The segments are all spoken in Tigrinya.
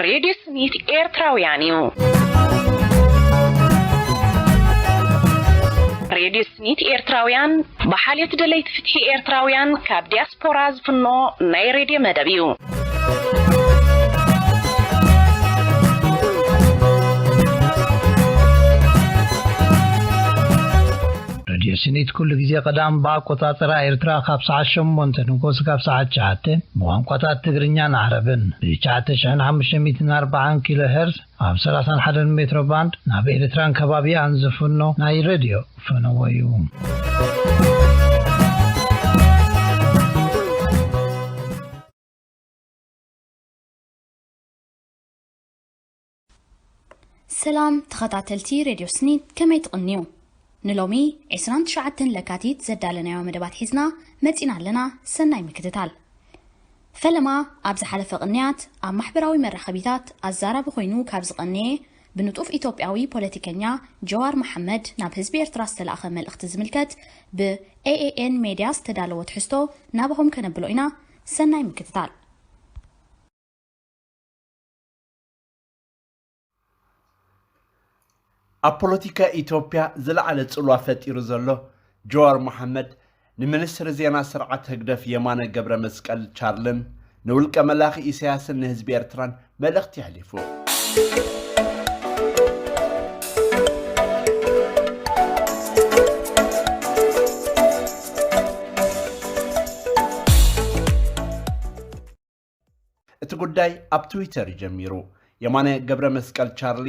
ሬድዮ ስኒት ኤርትራውያን እዩ። ሬድዮ ስኒት ኤርትራውያን ብሓልዮት ደለይቲ ፍትሒ ኤርትራውያን ካብ ዲያስፖራ ዝፍኖ ናይ ሬድዮ መደብ እዩ። ሬድዮ ስኒት ኩሉ ግዜ ቀዳም ብኣቆጻጽራ ኤርትራ ካብ ሰዓት ሸሞንተ ንጎስ ካብ ሰዓት ትሽዓተ ብቋንቋታት ትግርኛን ዓረብን፣ ብ ትሽዓተ ሽሕን ሓሙሽተ ሚእትን ኣርባዓን ኪሎ ሄርዝ ኣብ ሰላሳን ሓደን ሜትሮ ባንድ ናብ ኤርትራን ከባቢኣን ዝፍኖ ናይ ሬድዮ ፈነወ እዩ። ሰላም ተኸታተልቲ ሬድዮ ስኒት፣ ከመይ ትቕንዩ? ንሎሚ ዕስራን ትሽዓተን ለካቲት ዘዳለናዮ መደባት ሒዝና መጺና ኣለና። ሰናይ ምክትታል። ፈለማ ኣብ ዝሓለፈ ቅንያት ኣብ ማሕበራዊ መራኸቢታት ኣዛራቢ ኮይኑ ካብ ዝቐነየ ብንጡፍ ኢትዮጵያዊ ፖለቲከኛ ጀዋር መሓመድ ናብ ህዝቢ ኤርትራ ዝተላእኸ መልእኽቲ ዝምልከት ብ ኤ ኤ ኤን ሜድያ ዝተዳለወ ትሕዝቶ ናባኹም ከነብሎ ኢና። ሰናይ ምክትታል። ኣብ ፖለቲካ ኢትዮጵያ ዝለዓለ ጽልዋ ፈጢሩ ዘሎ ጀዋር መሓመድ፣ ንሚኒስትሪ ዜና ስርዓት ህግደፍ የማነ ገብረ መስቀል ቻርልን ንውልቀ መላኺ ኢሳያስን ንህዝቢ ኤርትራን መልእኽቲ የሕሊፉ። እቲ ጉዳይ ኣብ ትዊተር እዩ ጀሚሩ። የማነ ገብረ መስቀል ቻርሊ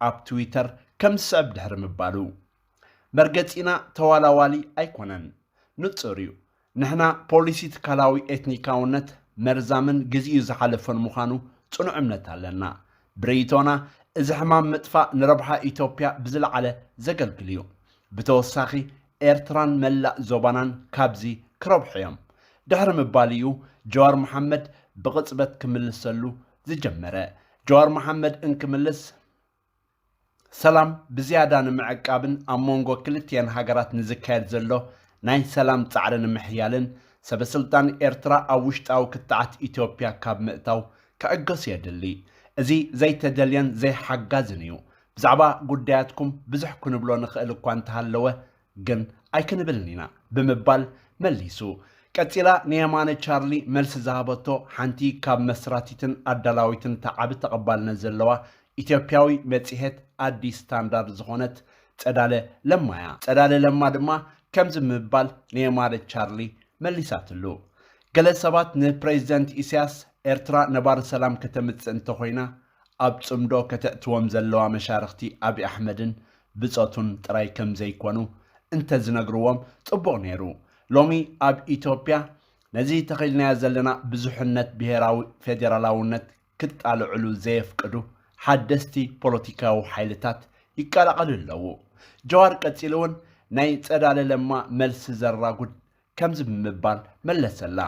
ኣብ ትዊተር ከም ዝስዕብ ድሕሪ ምባሉ፣ መርገጺና ተዋላዋሊ ኣይኮነን፣ ንጹር እዩ። ንሕና ፖሊሲ ትካላዊ ኤትኒካውነት መርዛምን ግዚኡ ዝሓለፎን ምዃኑ ጽኑዕ እምነት ኣለና። ብርእይቶና፣ እዚ ሕማም ምጥፋእ ንረብሓ ኢትዮጵያ ብዝለዓለ ዘገልግል እዩ። ብተወሳኺ፣ ኤርትራን መላእ ዞባናን ካብዚ ክረብሑ እዮም። ድሕሪ ምባል እዩ ጀዋር መሓመድ ብቕጽበት ክምልሰሉ ዝጀመረ። ጀዋር መሓመድ እንክምልስ፣ ሰላም ብዝያዳ ንምዕቃብን ኣብ መንጎ ክልቲኤን ሃገራት ንዝካየድ ዘሎ ናይ ሰላም ጻዕሪ ንምሕያልን፣ ሰበ ስልጣን ኤርትራ ኣብ ውሽጣዊ ክትዓት ኢትዮጵያ ካብ ምእታው ክዕገሱ የድሊ። እዚ ዘይተደልየን ዘይሓጋዝን እዩ። ብዛዕባ ጉዳያትኩም ብዙሕ ክንብሎ ንኽእል እኳ እንተሃለወ፣ ግን ኣይክንብልን ኢና ብምባል መሊሱ። ቀጺላ ንየማነ ቻርሊ መልሲ ዝሃበቶ ሓንቲ ካብ መስራቲትን ኣዳላዊትን እታ ዓቢ ተቐባልነት ዘለዋ ኢትዮጵያዊ መጽሔት ኣዲስ ስታንዳርድ ዝኾነት ጸዳለ ለማ እያ። ጸዳለ ለማ ድማ ከምዚ ብምባል ንየማነ ቻርሊ መሊሳትሉ። ገለ ሰባት ንፕሬዚደንት ኢሳያስ ኤርትራ ነባሪ ሰላም ከተምጽእ እንተኾይና ኣብ ጽምዶ ከተእትዎም ዘለዋ መሻርኽቲ ኣብይ ኣሕመድን ብጾቱን ጥራይ ከም ዘይኮኑ እንተዝነግርዎም ጽቡቕ ነይሩ። ሎሚ ኣብ ኢትዮጵያ ነዚ ተኺልናዮ ዘለና ብዙሕነት ብሄራዊ ፌዴራላውነት ክጣልዕሉ ዘየፍቅዱ ሓደስቲ ፖለቲካዊ ሓይልታት ይቀላቐሉ ኣለዉ። ጀዋር ቀጺሉ እውን ናይ ጸዳለ ለማ መልሲ ዘራጉድ ከምዚ ብምባል መለሰላ።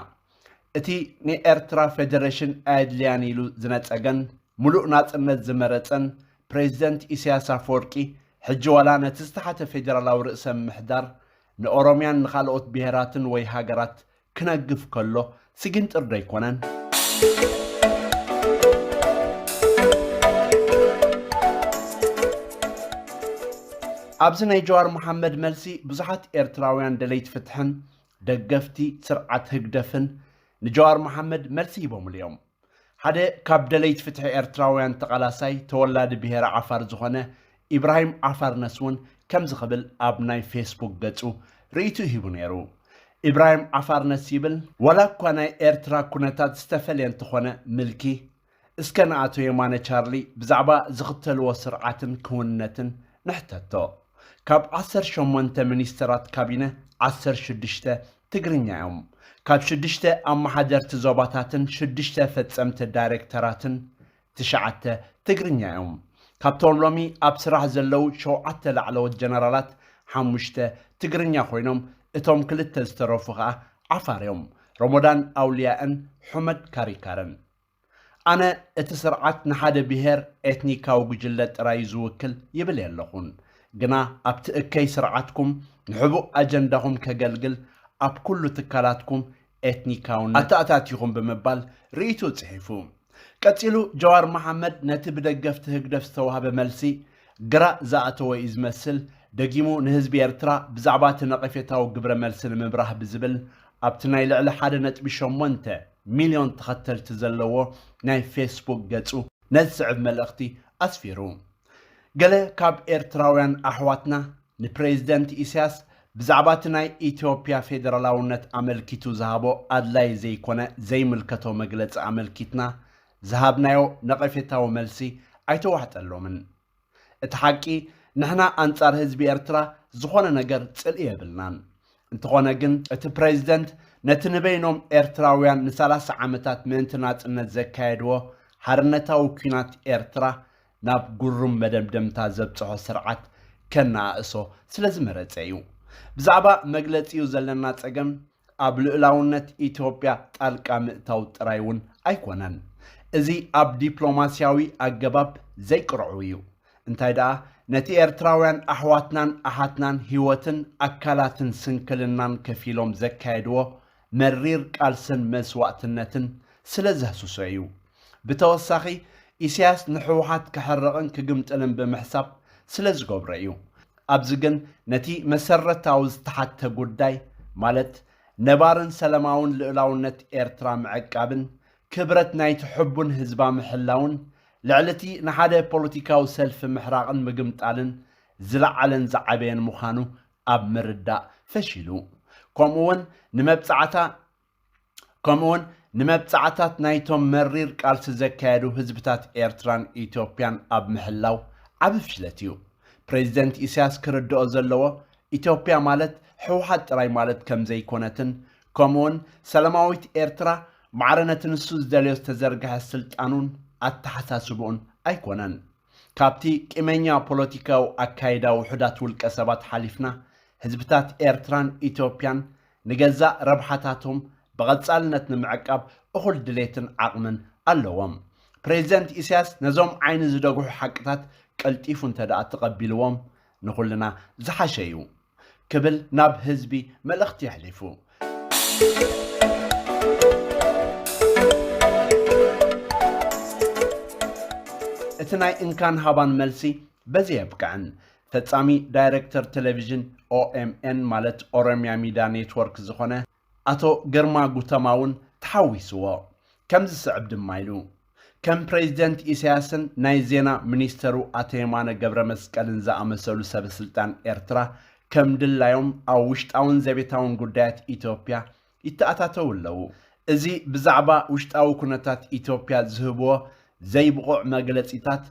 እቲ ንኤርትራ ፌደሬሽን ኣየድልያን ኢሉ ዝነጸገን ምሉእ ናጽነት ዝመረጸን ፕሬዚደንት ኢሳያስ ኣፈወርቂ፣ ሕጂ ዋላ ነቲ ዝተሓተ ፌደራላዊ ርእሰ ምምሕዳር ንኦሮምያን ንኻልኦት ብሄራትን ወይ ሃገራት ክነግፍ ከሎ ስግንጥር ዶ ኣይኮነን? ኣብዚ ናይ ጀዋር መሓመድ መልሲ ብዙሓት ኤርትራውያን ደለይቲ ፍትሕን ደገፍቲ ስርዓት ህግደፍን ንጀዋር መሓመድ መልሲ ሂቦምሉ እዮም። ሓደ ካብ ደለይቲ ፍትሒ ኤርትራውያን ተቓላሳይ ተወላዲ ብሄረ ዓፋር ዝኾነ ኢብራሂም ዓፋርነስ እውን ከምዚ ክብል ኣብ ናይ ፌስቡክ ገጹ ርእይትኡ ሂቡ ነይሩ። ኢብራሂም ዓፋርነስ ይብል፣ ዋላ እኳ ናይ ኤርትራ ኩነታት ዝተፈልየ እንተኾነ ምልኪ፣ እስከ ንኣቶ የማነ ቻርሊ ብዛዕባ ዝኽተልዎ ስርዓትን ክውንነትን ንሕተቶ። ካብ ዓሰርተ ሸሞንተ ሚኒስተራት ካቢነ፣ ዓሰርተ ሽዱሽተ ትግርኛ እዮም። ካብ ሽዱሽተ ኣመሓደርቲ ዞባታትን ሽዱሽተ ፈጸምቲ ዳይሬክተራትን፣ ትሽዓተ ትግርኛ እዮም። ካብቶም ሎሚ ኣብ ስራሕ ዘለዉ ሸውዓተ ላዕለዎት ጀነራላት፣ ሓሙሽተ ትግርኛ ኮይኖም፣ እቶም ክልተ ዝተረፉ ኸኣ ዓፋር እዮም። ሮሞዳን ኣውልያእን ሑመድ ካሪካርን። ኣነ እቲ ስርዓት ንሓደ ብሄር ኤትኒካዊ ጉጅለ ጥራይ እዩ ዝውክል ይብል የለኹን። ግና ኣብቲ እከይ ስርዓትኩም ንሕቡእ ኣጀንዳኹም ከገልግል ኣብ ኩሉ ትካላትኩም ኤትኒካውን ኣተኣታቲኹም ብምባል ርእይትኡ ጽሒፉ። ቀጺሉ ጀዋር መሓመድ ነቲ ብደገፍቲ ህግደፍ ዝተዋህበ መልሲ ግራ ዝኣተወ እዩ ዝመስል። ደጊሙ ንህዝቢ ኤርትራ ብዛዕባ እቲ ነቐፌታዊ ግብረ መልሲ ንምብራህ ብዝብል ኣብቲ ናይ ልዕሊ ሓደ ነጥቢ ሸሞንተ ሚልዮን ተኸተልቲ ዘለዎ ናይ ፌስቡክ ገጹ ነዚ ዝስዕብ መልእኽቲ ኣስፊሩ። ገለ ካብ ኤርትራውያን ኣሕዋትና ንፕሬዚደንት ኢሳያስ ብዛዕባ እቲ ናይ ኢትዮጵያ ፌደራላውነት ኣመልኪቱ ዝሃቦ ኣድላይ ዘይኮነ ዘይምልከቶ መግለጺ ኣመልኪትና ዝሃብናዮ ነቐፌታዊ መልሲ ኣይተዋሕጠሎምን። እቲ ሓቂ ንሕና ኣንጻር ህዝቢ ኤርትራ ዝኾነ ነገር ጽልኢ የብልናን። እንተኾነ ግን እቲ ፕሬዚደንት ነቲ ንበይኖም ኤርትራውያን ንሰላሳ ዓመታት ምእንቲ ናጽነት ዘካየድዎ ሓርነታዊ ኲናት ኤርትራ ናብ ግሩም መደምደምታ ዘብጽሖ ስርዓት ከነኣእሶ ስለ ዝመረጸ እዩ። ብዛዕባ መግለጺኡ ዘለና ጸገም ኣብ ልኡላውነት ኢትዮጵያ ጣልቃ ምእታው ጥራይ እውን ኣይኮነን። እዚ ኣብ ዲፕሎማስያዊ ኣገባብ ዘይቅርዑ እዩ። እንታይ ደኣ ነቲ ኤርትራውያን ኣሕዋትናን ኣሓትናን ህይወትን ኣካላትን ስንክልናን ከፊሎም ዘካየድዎ መሪር ቃልስን መስዋእትነትን ስለ ዘህስሶ እዩ። ብተወሳኺ ኢሳያስ ንህወሓት ክሕርቕን ክግምጥልን ብምሕሳብ ስለ ዝገብሮ እዩ። ኣብዚ ግን ነቲ መሰረታዊ ዝተሓተ ጉዳይ ማለት ነባርን ሰላማውን ልኡላውነት ኤርትራ ምዕቃብን ክብረት ናይቲ ሕቡን ህዝባ ምሕላውን ልዕሊ እቲ ንሓደ ፖለቲካዊ ሰልፊ ምሕራቕን ምግምጣልን ዝለዓለን ዝዓበየን ምዃኑ ኣብ ምርዳእ ፈሺሉ። ከምኡውን ንመብጻዕታ ከምኡውን ንመብጻዕታት ናይቶም መሪር ቃልሲ ዘካየዱ ህዝብታት ኤርትራን ኢትዮጵያን ኣብ ምሕላው ዓቢ ፍሽለት እዩ። ፕሬዚደንት ኢሳያስ ክርድኦ ዘለዎ ኢትዮጵያ ማለት ህወሓት ጥራይ ማለት ከም ዘይኮነትን ከምኡውን ሰላማዊት ኤርትራ ማዕረ ነቲ ንሱ ዝደልዮ ዝተዘርግሐ ስልጣኑን ኣተሓሳስብኡን ኣይኮነን። ካብቲ ቂመኛ ፖለቲካዊ ኣካይዳ ውሑዳት ውልቀ ሰባት ሓሊፍና ህዝብታት ኤርትራን ኢትዮጵያን ንገዛእ ረብሓታቶም ብቐጻልነት ንምዕቃብ እኹል ድሌትን ዓቕምን ኣለዎም። ፕሬዚደንት ኢሳያስ ነዞም ዓይኒ ዝደግሑ ሓቅታት ቀልጢፉ እንተ ደኣ ተቐቢልዎም ንኹልና ዝሓሸ እዩ ክብል ናብ ህዝቢ መልእኽቲ የሕሊፉ። እቲ ናይ እንካን ሃባን መልሲ በዚ የብቅዕን። ፈጻሚ ዳይሬክተር ቴሌቪዥን ኦኤምኤን ማለት ኦሮሚያ ሚድያ ኔትወርክ ዝኾነ ኣቶ ግርማ ጉተማ እውን ተሓዊስዎ። ከምዚ ዝስዕብ ድማ ኢሉ። ከም ፕሬዚደንት ኢሳያስን ናይ ዜና ሚኒስተሩ ኣቶ የማነ ገብረ መስቀልን ዝኣመሰሉ ሰበ ስልጣን ኤርትራ ከም ድላዮም ኣብ ውሽጣውን ዘቤታውን ጉዳያት ኢትዮጵያ ይተኣታተው ኣለዉ። እዚ ብዛዕባ ውሽጣዊ ኩነታት ኢትዮጵያ ዝህብዎ ዘይብቑዕ መግለጺታት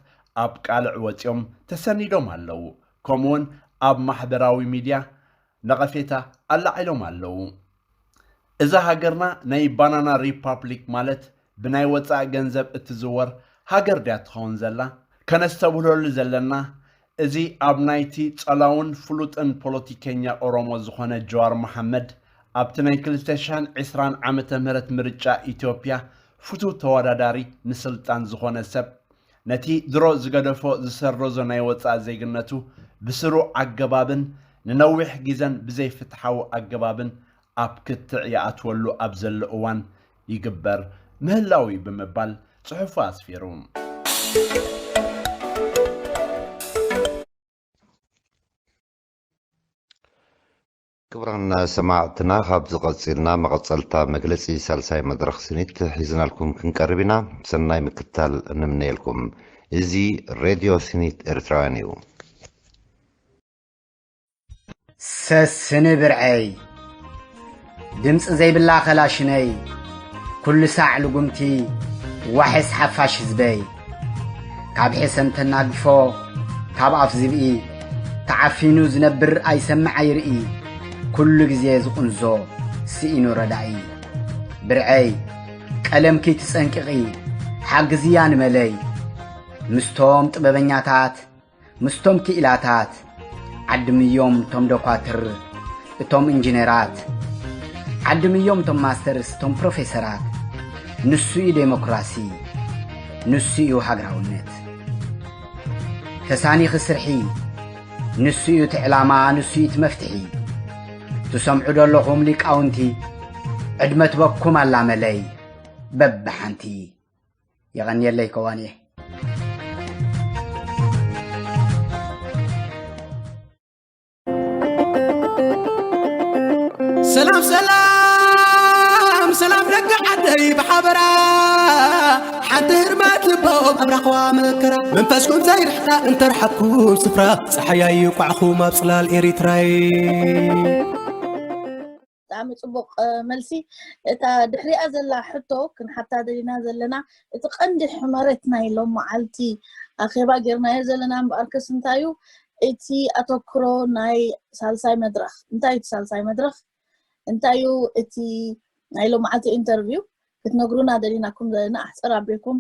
ኣብ ቃልዕ ወጺኦም ተሰኒዶም ኣለዉ። ከምኡውን ኣብ ማሕበራዊ ሚድያ ነቐፌታ ኣላዒሎም ኣለዉ። እዛ ሃገርና ናይ ባናና ሪፓብሊክ ማለት ብናይ ወጻኢ ገንዘብ እትዝወር ሃገር ድያ ትኸውን ዘላ? ከነስተብህለሉ ዘለና እዚ ኣብ ናይቲ ጸላውን ፍሉጥን ፖለቲከኛ ኦሮሞ ዝኾነ ጀዋር መሓመድ ኣብቲ ናይ ክልተ ሽሕን ዕስራን ዓመተ ምህረት ምርጫ ኢትዮጵያ ፍቱው ተወዳዳሪ ንስልጣን ዝኾነ ሰብ ነቲ ድሮ ዝገደፎ ዝሰረዞ ናይ ወጻኢ ዜግነቱ ብስሩዕ ኣገባብን ንነዊሕ ግዘን ብዘይፍትሓዊ ኣገባብን ኣብ ክትዕ ይኣትወሉ ኣብ ዘሎ እዋን ይግበር ምህላው እዩ ብምባል ጽሑፉ ኣስፊሩ። ክቡራን ሰማዕትና፣ ካብ ዝቐጺልና መቐጸልታ መግለጺ ሳልሳይ መድረኽ ስኒት ሒዝናልኩም ክንቀርብ ኢና። ሰናይ ምክታል ንምነየልኩም። እዚ ሬድዮ ስኒት ኤርትራውያን እዩ። ሰስኒ ብርዐይ፣ ድምፂ ዘይብላ ኸላሽነይ፣ ኩሉ ሳዕ ልጉምቲ ዋሕስ ሓፋሽ ህዝበይ። ካብ ሕሰም ተናግፎ፣ ካብ ኣፍ ዝብኢ፣ ተዓፊኑ ዝነብር ኣይሰምዕ ኣይርኢ፣ ኩሉ ግዜ ዝቕንዞ ስኢኑ ረዳኢ። ብርዐይ፣ ቀለምኪ ትጸንቅቒ፣ ሓግዝያ ንመለይ። ምስቶም ጥበበኛታት፣ ምስቶም ክኢላታት፣ ዓድምዮም እቶም ዶኳትር፣ እቶም ኢንጂነራት፣ ዓድምዮም እቶም ማስተርስ፣ እቶም ፕሮፌሰራት። ንሱ እዩ ዴሞክራሲ፣ ንሱ እዩ ሃገራውነት። ተሳኒኺ ስርሒ፣ ንሱ እዩ እቲ ዕላማ፣ ንሱ እዩ እቲ መፍትሒ። ትሰምዑ ዶ ኣለኹም ሊቃውንቲ? ዕድመ ትበኩም ኣላ መለይ በብሓንቲ። የቐንየለይ ከዋንየ። ሰላም ሰላም ሰላም ደቂ ዓደይ ብሓበራ ሓንቲ ህርመት ልቦም ኣብራኽዋ መከራ መንፈስኩም ዘይርሕቃ እንተርሓኩም ስፍራ ፀሓያይ ይቋዕኹም ኣብ ፅላል ኤሪትራይ። ብጣዕሚ ፅቡቅ መልሲ። እታ ድሕሪኣ ዘላ ሕቶ ክንሓታ ደሊና ዘለና እቲ ቀንዲ ሕመረት ናይ ሎም መዓልቲ ኣኼባ ጌርናዮ ዘለና እምበኣርከስ እንታይ እዩ እቲ ኣተኩሮ ናይ ሳልሳይ መድረኽ? እንታይ እቲ ሳልሳይ መድረኽ? እንታይ እዩ እቲ ናይ ሎም መዓልቲ ኢንተርቪው ክትነግሩና ደሊናኩም ዘለና ኣሕፅር ኣቢልኩም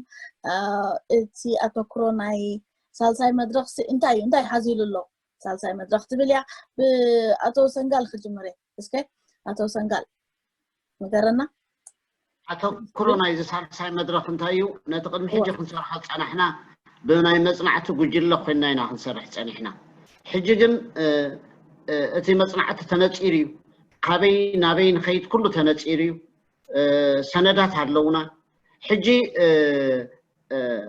እቲ ኣተኩሮ ናይ ሳልሳይ መድረኽ እንታይ እዩ እንታይ ሓዚሉ ኣሎ? ሳልሳይ መድረኽ ትብል እያ። ብኣቶ ሰንጋል ክጅምር እየ። እስከ ኣቶ ሰንጋል ንገረና። ኣተኩሮ ናይዚ ሳልሳይ መድረኽ እንታይ እዩ? ነቲ ቅድሚ ሕጂ ክንሰርሖ ዝፀናሕና ብናይ መፅናዕቲ ጉጅለ ኮይንና ኢና ክንሰርሕ ፀኒሕና። ሕጂ ግን እቲ መፅናዕቲ ተነፂሩ እዩ። ካበይ ናበይ ንኸይድ ኩሉ ተነፂሩ እዩ። ሰነዳት ኣለውና። ሕጂ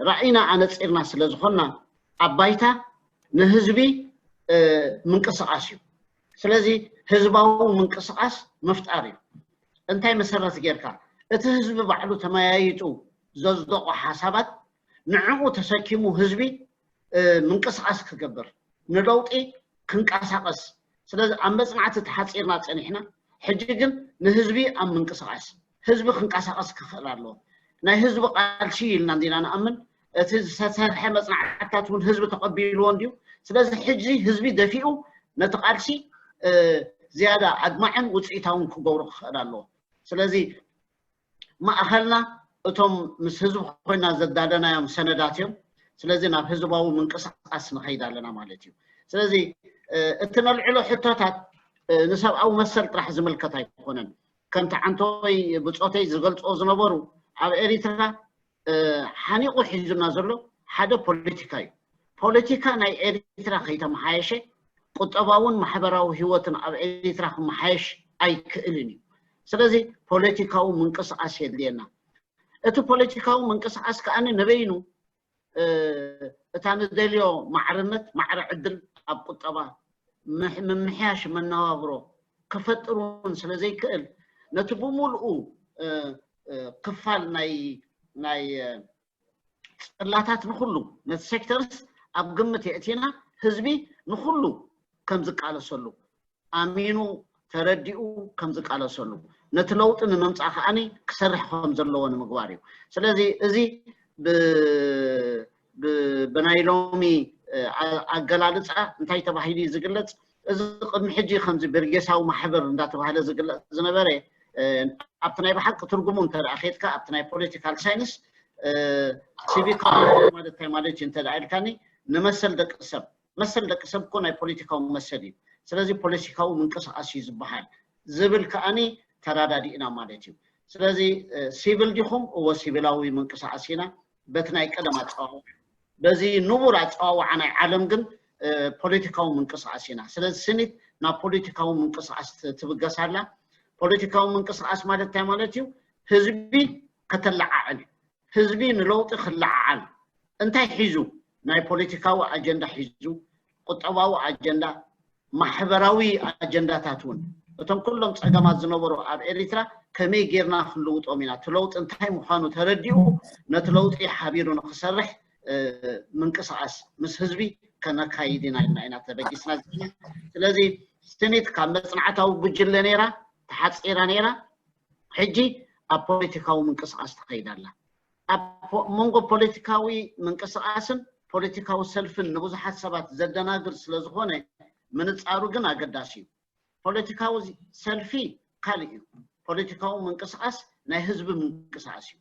ራእይና ኣነፂርና ስለ ዝኾንና ኣብ ባይታ ንህዝቢ ምንቅስቃስ እዩ። ስለዚ ህዝባዊ ምንቅስቃስ ምፍጣር እዩ። እንታይ መሰረት ጌርካ እቲ ህዝቢ ባዕሉ ተመያይጡ ዘዝደቆ ሓሳባት ንዕኡ ተሰኪሙ ህዝቢ ምንቅስቃስ ክገብር ንለውጢ ክንቀሳቀስ። ስለዚ ኣብ መፅናዕቲ ተሓፂርና ፀኒሕና ሕጂ ግን ንህዝቢ ኣብ ምንቅስቃስ ህዝቢ ክንቀሳቀስ ክኽእል ኣለዎ። ናይ ህዝቢ ቃልሲ ኢልና እንዲና ንኣምን። እቲ ዝተሰርሐ መፅናዕትታት እውን ህዝቢ ተቐቢልዎ እንድዩ። ስለዚ ሕዚ ህዝቢ ደፊኡ ነቲ ቃልሲ ዝያዳ ኣድማዕን ውፅኢታውን ክገብሮ ክኽእል ኣለዎ። ስለዚ ማእኸልና እቶም ምስ ህዝቢ ኮይና ዘዳለናዮም ሰነዳት እዮም። ስለዚ ናብ ህዝባዊ ምንቅስቃስ ንኸይድ ኣለና ማለት እዩ። ስለዚ እቲ ነልዕሎ ሕቶታት ንሰብኣዊ መሰል ጥራሕ ዝምልከት ኣይኮነን። ከምቲ ዓንቶይ ብፆተይ ዝገልፅዎ ዝነበሩ ኣብ ኤሪትራ ሓኒቑ ሒዙና ዘሎ ሓደ ፖለቲካ እዩ። ፖለቲካ ናይ ኤሪትራ ከይተመሓየሸ ቁጠባውን ማሕበራዊ ህይወትን ኣብ ኤሪትራ ክመሓየሽ ኣይክእልን እዩ። ስለዚ ፖለቲካዊ ምንቅስቃስ የድልየና። እቲ ፖለቲካዊ ምንቅስቃስ ከኣ ንበይኑ እታ ንደልዮ ማዕርነት ማዕረ ዕድል ኣብ ቁጠባ ምምሕያሽ መነባብሮ ክፈጥር እውን ስለ ዘይክእል ነቲ ብምልኡ ክፋል ናይ ናይ ፅላታት ንኩሉ ነቲ ሴክተርስ ኣብ ግምት የእቲና ህዝቢ ንኩሉ ከም ዝቃለሰሉ ኣሚኑ ተረዲኡ ከም ዝቃለሰሉ ነቲ ለውጢ ንምምፃእ ከዓኒ ክሰርሕ ከም ዘለዎ ንምግባር እዩ። ስለዚ እዚ ብናይ ሎሚ ኣገላልፃ እንታይ ተባሂሉ እዩ ዝግለፅ? እዚ ቅድሚ ሕጂ ከምዚ በርጌሳዊ ማሕበር እንዳተባህለ ዝግለፅ ዝነበረ ኣብቲ ናይ ብሓቂ ትርጉሙ እንተ ኬድካ ኣብቲ ናይ ፖለቲካል ሳይንስ ሲቪካዊ ማለት እንታይ ማለት እዩ እንተ ኢልካኒ ንመሰል ደቂ ሰብ መሰል ደቂ ሰብ እኮ ናይ ፖለቲካዊ መሰል እዩ። ስለዚ ፖለቲካዊ ምንቅስቃስ እዩ ዝበሃል ዝብል ከዓኒ ተራዳዲእና ማለት እዩ። ስለዚ ሲቪል ዲኹም? እወ ሲቪላዊ ምንቅስቃስ ኢና። በቲ ናይ ቀደም ኣፀዋውዓ በዚ ንቡር ኣፀዋውዓ ናይ ዓለም ግን ፖለቲካዊ ምንቅስቃስ ኢና። ስለዚ ስኒት ናብ ፖለቲካዊ ምንቅስቃስ ትብገስ ኣላ። ፖለቲካዊ ምንቅስቃስ ማለት እንታይ ማለት እዩ? ህዝቢ ከተለዓዕል፣ ህዝቢ ንለውጢ ክለዓዓል እንታይ ሒዙ ናይ ፖለቲካዊ ኣጀንዳ ሒዙ ቁጠባዊ ኣጀንዳ ማሕበራዊ ኣጀንዳታት እውን እቶም ኩሎም ፀገማት ዝነበሩ ኣብ ኤሪትራ ከመይ ጌርና ክንልውጦም ኢና እቲ ለውጢ እንታይ ምዃኑ ተረዲኡ ነቲ ለውጢ ሓቢሩ ንክሰርሕ ምንቅስቃስ ምስ ህዝቢ ከነካይድ ኢና ኢልና ኢና ተበጊስና ዘለና። ስለዚ ስኒት ካብ መፅናዕታዊ ጉጅለ ነይራ ተሓፂራ ነይራ ሕጂ ኣብ ፖለቲካዊ ምንቅስቃስ ትኸይድ ኣላ። ኣብ መንጎ ፖለቲካዊ ምንቅስቃስን ፖለቲካዊ ሰልፍን ንብዙሓት ሰባት ዘደናግር ስለዝኾነ ምንፃሩ ግን ኣገዳሲ እዩ። ፖለቲካዊ ሰልፊ ካልእ እዩ። ፖለቲካዊ ምንቅስቃስ ናይ ህዝቢ ምንቅስቃስ እዩ።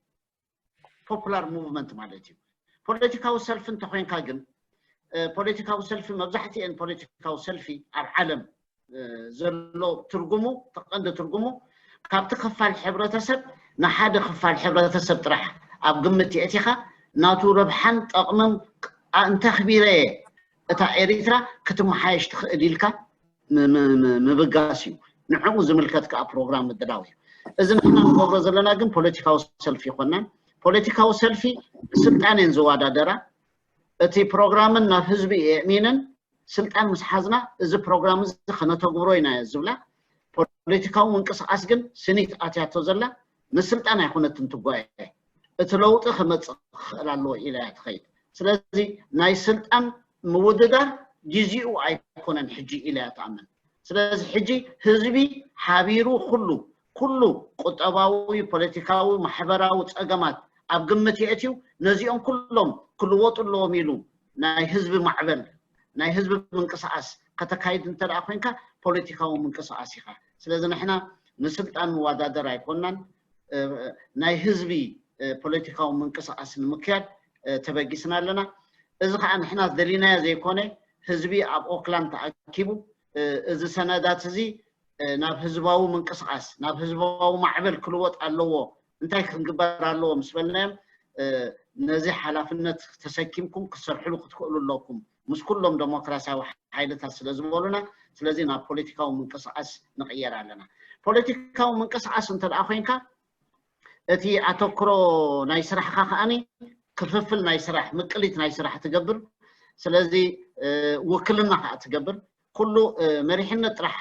ፖፑላር ሙቭመንት ማለት እዩ። ፖለቲካዊ ሰልፊ እንተኮይንካ ግን ፖለቲካዊ ሰልፊ መብዛሕትኤን ፖለቲካዊ ሰልፊ ኣብ ዓለም ዘሎ ትርጉሙ ተቐንዲ ትርጉሙ ካብቲ ክፋል ሕብረተሰብ ንሓደ ክፋል ሕብረተሰብ ጥራሕ ኣብ ግምት የእቲኻ ናቱ ረብሓን ጠቕምን እንተኽቢረ እየ እታ ኤሪትራ ክትመሓየሽ ትኽእል ኢልካ ምብጋስ እዩ። ንዕኡ ዝምልከት ከዓ ፕሮግራም ምድላው እዩ። እዚ ንሕና ንገብሮ ዘለና ግን ፖለቲካዊ ሰልፊ ይኮናን ፖለቲካዊ ሰልፊ ስልጣን እየን ዝወዳደራ። እቲ ፕሮግራምን ናብ ህዝቢ የእሚነን ስልጣን ምስ ሓዝና እዚ ፕሮግራም እዚ ከነተግብሮ ኢና ዝብላ ፖለቲካዊ ምንቅስቃስ ግን ስኒት ኣትያቶ ዘላ ንስልጣን ኣይኮነትን ትጓየ፣ እቲ ለውጢ ከመፅእ ክኽእል ኣለዎ ኢላ እያ ትኸይድ። ስለዚ ናይ ስልጣን ምውድዳር ግዜኡ ኣይኮነን ሕጂ ኢላ እያ ትኣምን። ስለዚ ሕጂ ህዝቢ ሓቢሩ ኩሉ ኩሉ ቁጠባዊ፣ ፖለቲካዊ፣ ማሕበራዊ ፀገማት ኣብ ግምት የእትዩ ነዚኦም ኩሎም ክልወጡ ኣለዎም ኢሉ ናይ ህዝቢ ማዕበል ናይ ህዝቢ ምንቅስቃስ ከተካይድ እንተ ደኣ ኮይንካ ፖለቲካዊ ምንቅስቃስ ኢኻ። ስለዚ ንሕና ንስልጣን ንወዳደር ኣይኮናን፣ ናይ ህዝቢ ፖለቲካዊ ምንቅስቃስ ንምክያድ ተበጊስና ኣለና። እዚ ከዓ ንሕና ደሊናዮ ዘይኮነ ህዝቢ ኣብ ኦክላንድ ተኣኪቡ እዚ ሰነዳት እዚ ናብ ህዝባዊ ምንቅስቃስ ናብ ህዝባዊ ማዕበል ክልወጥ ኣለዎ፣ እንታይ ክንግበር ኣለዎ ምስ በልናዮም ነዚ ሓላፍነት ተሰኪምኩም ክትሰርሕሉ ክትክእሉ ኣለኩም ምስ ኩሎም ዴሞክራሲያዊ ሓይልታት ስለ ዝበሉና፣ ስለዚ ናብ ፖለቲካዊ ምንቅስቃስ ንቕየር ኣለና። ፖለቲካዊ ምንቅስቃስ እንተ ደኣ ኮይንካ እቲ ኣተክሮ ናይ ስራሕካ ከኣኒ ክፍፍል ናይ ስራሕ ምቅሊት ናይ ስራሕ ትገብር። ስለዚ ውክልና ከዓ ትገብር። ኩሉ መሪሕነት ጥራሕ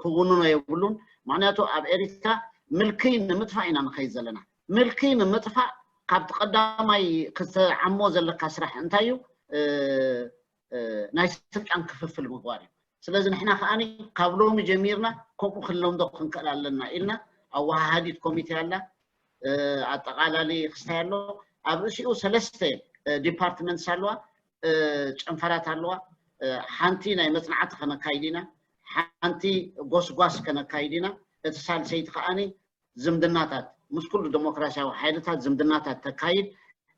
ክውንኖ የብሉን። ምክንያቱ ኣብ ኤሪትራ ምልክይ ንምጥፋእ ኢና ንኸይድ ዘለና። ምልክይ ንምጥፋእ ካብቲ ቀዳማይ ክትዓሞ ዘለካ ስራሕ እንታይ እዩ? ናይ ስልጣን ክፍፍል ምግባር እዩ። ስለዚ ንሕና ከዓኒ ካብ ሎሚ ጀሚርና ከምኡ ክንለምዶ ክንክእል ኣለና ኢልና ኣወሃሃዲት ኮሚቴ ኣላ። ኣጠቓላሊ ክስታይ ኣሎ። ኣብ ርእሲኡ ሰለስተ ዲፓርትመንትስ ኣለዋ፣ ጨንፈራት ኣለዋ። ሓንቲ ናይ መፅናዕቲ ከነካይድ ኢና፣ ሓንቲ ጎስጓስ ከነካይድ ኢና። እቲ ሳልሰይቲ ከዓኒ ዝምድናታት ምስ ኩሉ ዴሞክራሲያዊ ሓይልታት ዝምድናታት ተካይድ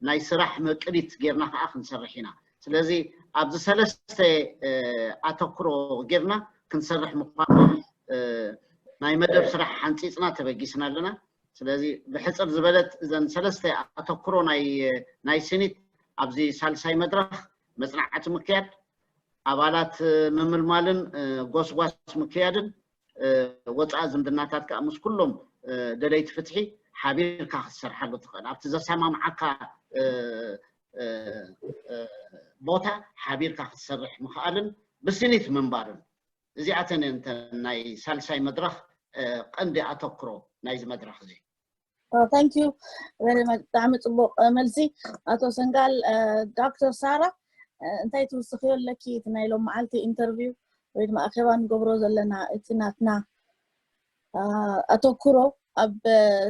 ናይ ስራሕ መቅሊት ጌርና ከዓ ክንሰርሕ ኢና። ስለዚ ኣብዚ ሰለስተ ኣተኩሮ ጌርና ክንሰርሕ ምኳኑ ናይ መደብ ስራሕ ሓንፂፅና ተበጊስና ኣለና። ስለዚ ብሕፅር ዝበለት እዘን ሰለስተ ኣተኩሮ ናይ ሲኒት ኣብዚ ሳልሳይ መድረክ መፅናዕቲ ምክያድ፣ ኣባላት ምምልማልን ጎስጓስ ምክያድን ወፃኢ ዝምድናታት ከዓ ምስ ኩሎም ደለይቲ ፍትሒ ሓቢርካ ክትሰርሓሉ ትኽእል ኣብቲ ዘሰማምዓካ ቦታ ሓቢርካ ክትሰርሕ ምኽኣልን ብስኒት ምንባርን እዚኣተን እንተ ናይ ሳልሳይ መድረኽ ቀንዲ ኣተክሮ ናይዚ መድረኽ እዚ። Thank you very much። ብጣዕሚ ፅቡቅ መልሲ ኣቶ ሰንጋል። ዶክተር ሳራ እንታይ ትውስኽዮ ኣለኪ? እቲ ናይ ሎም መዓልቲ ኢንተርቪው ወይ ድማ ኣኼባ ንገብሮ ዘለና እቲ ናትና ኣተኩሮ ኣብ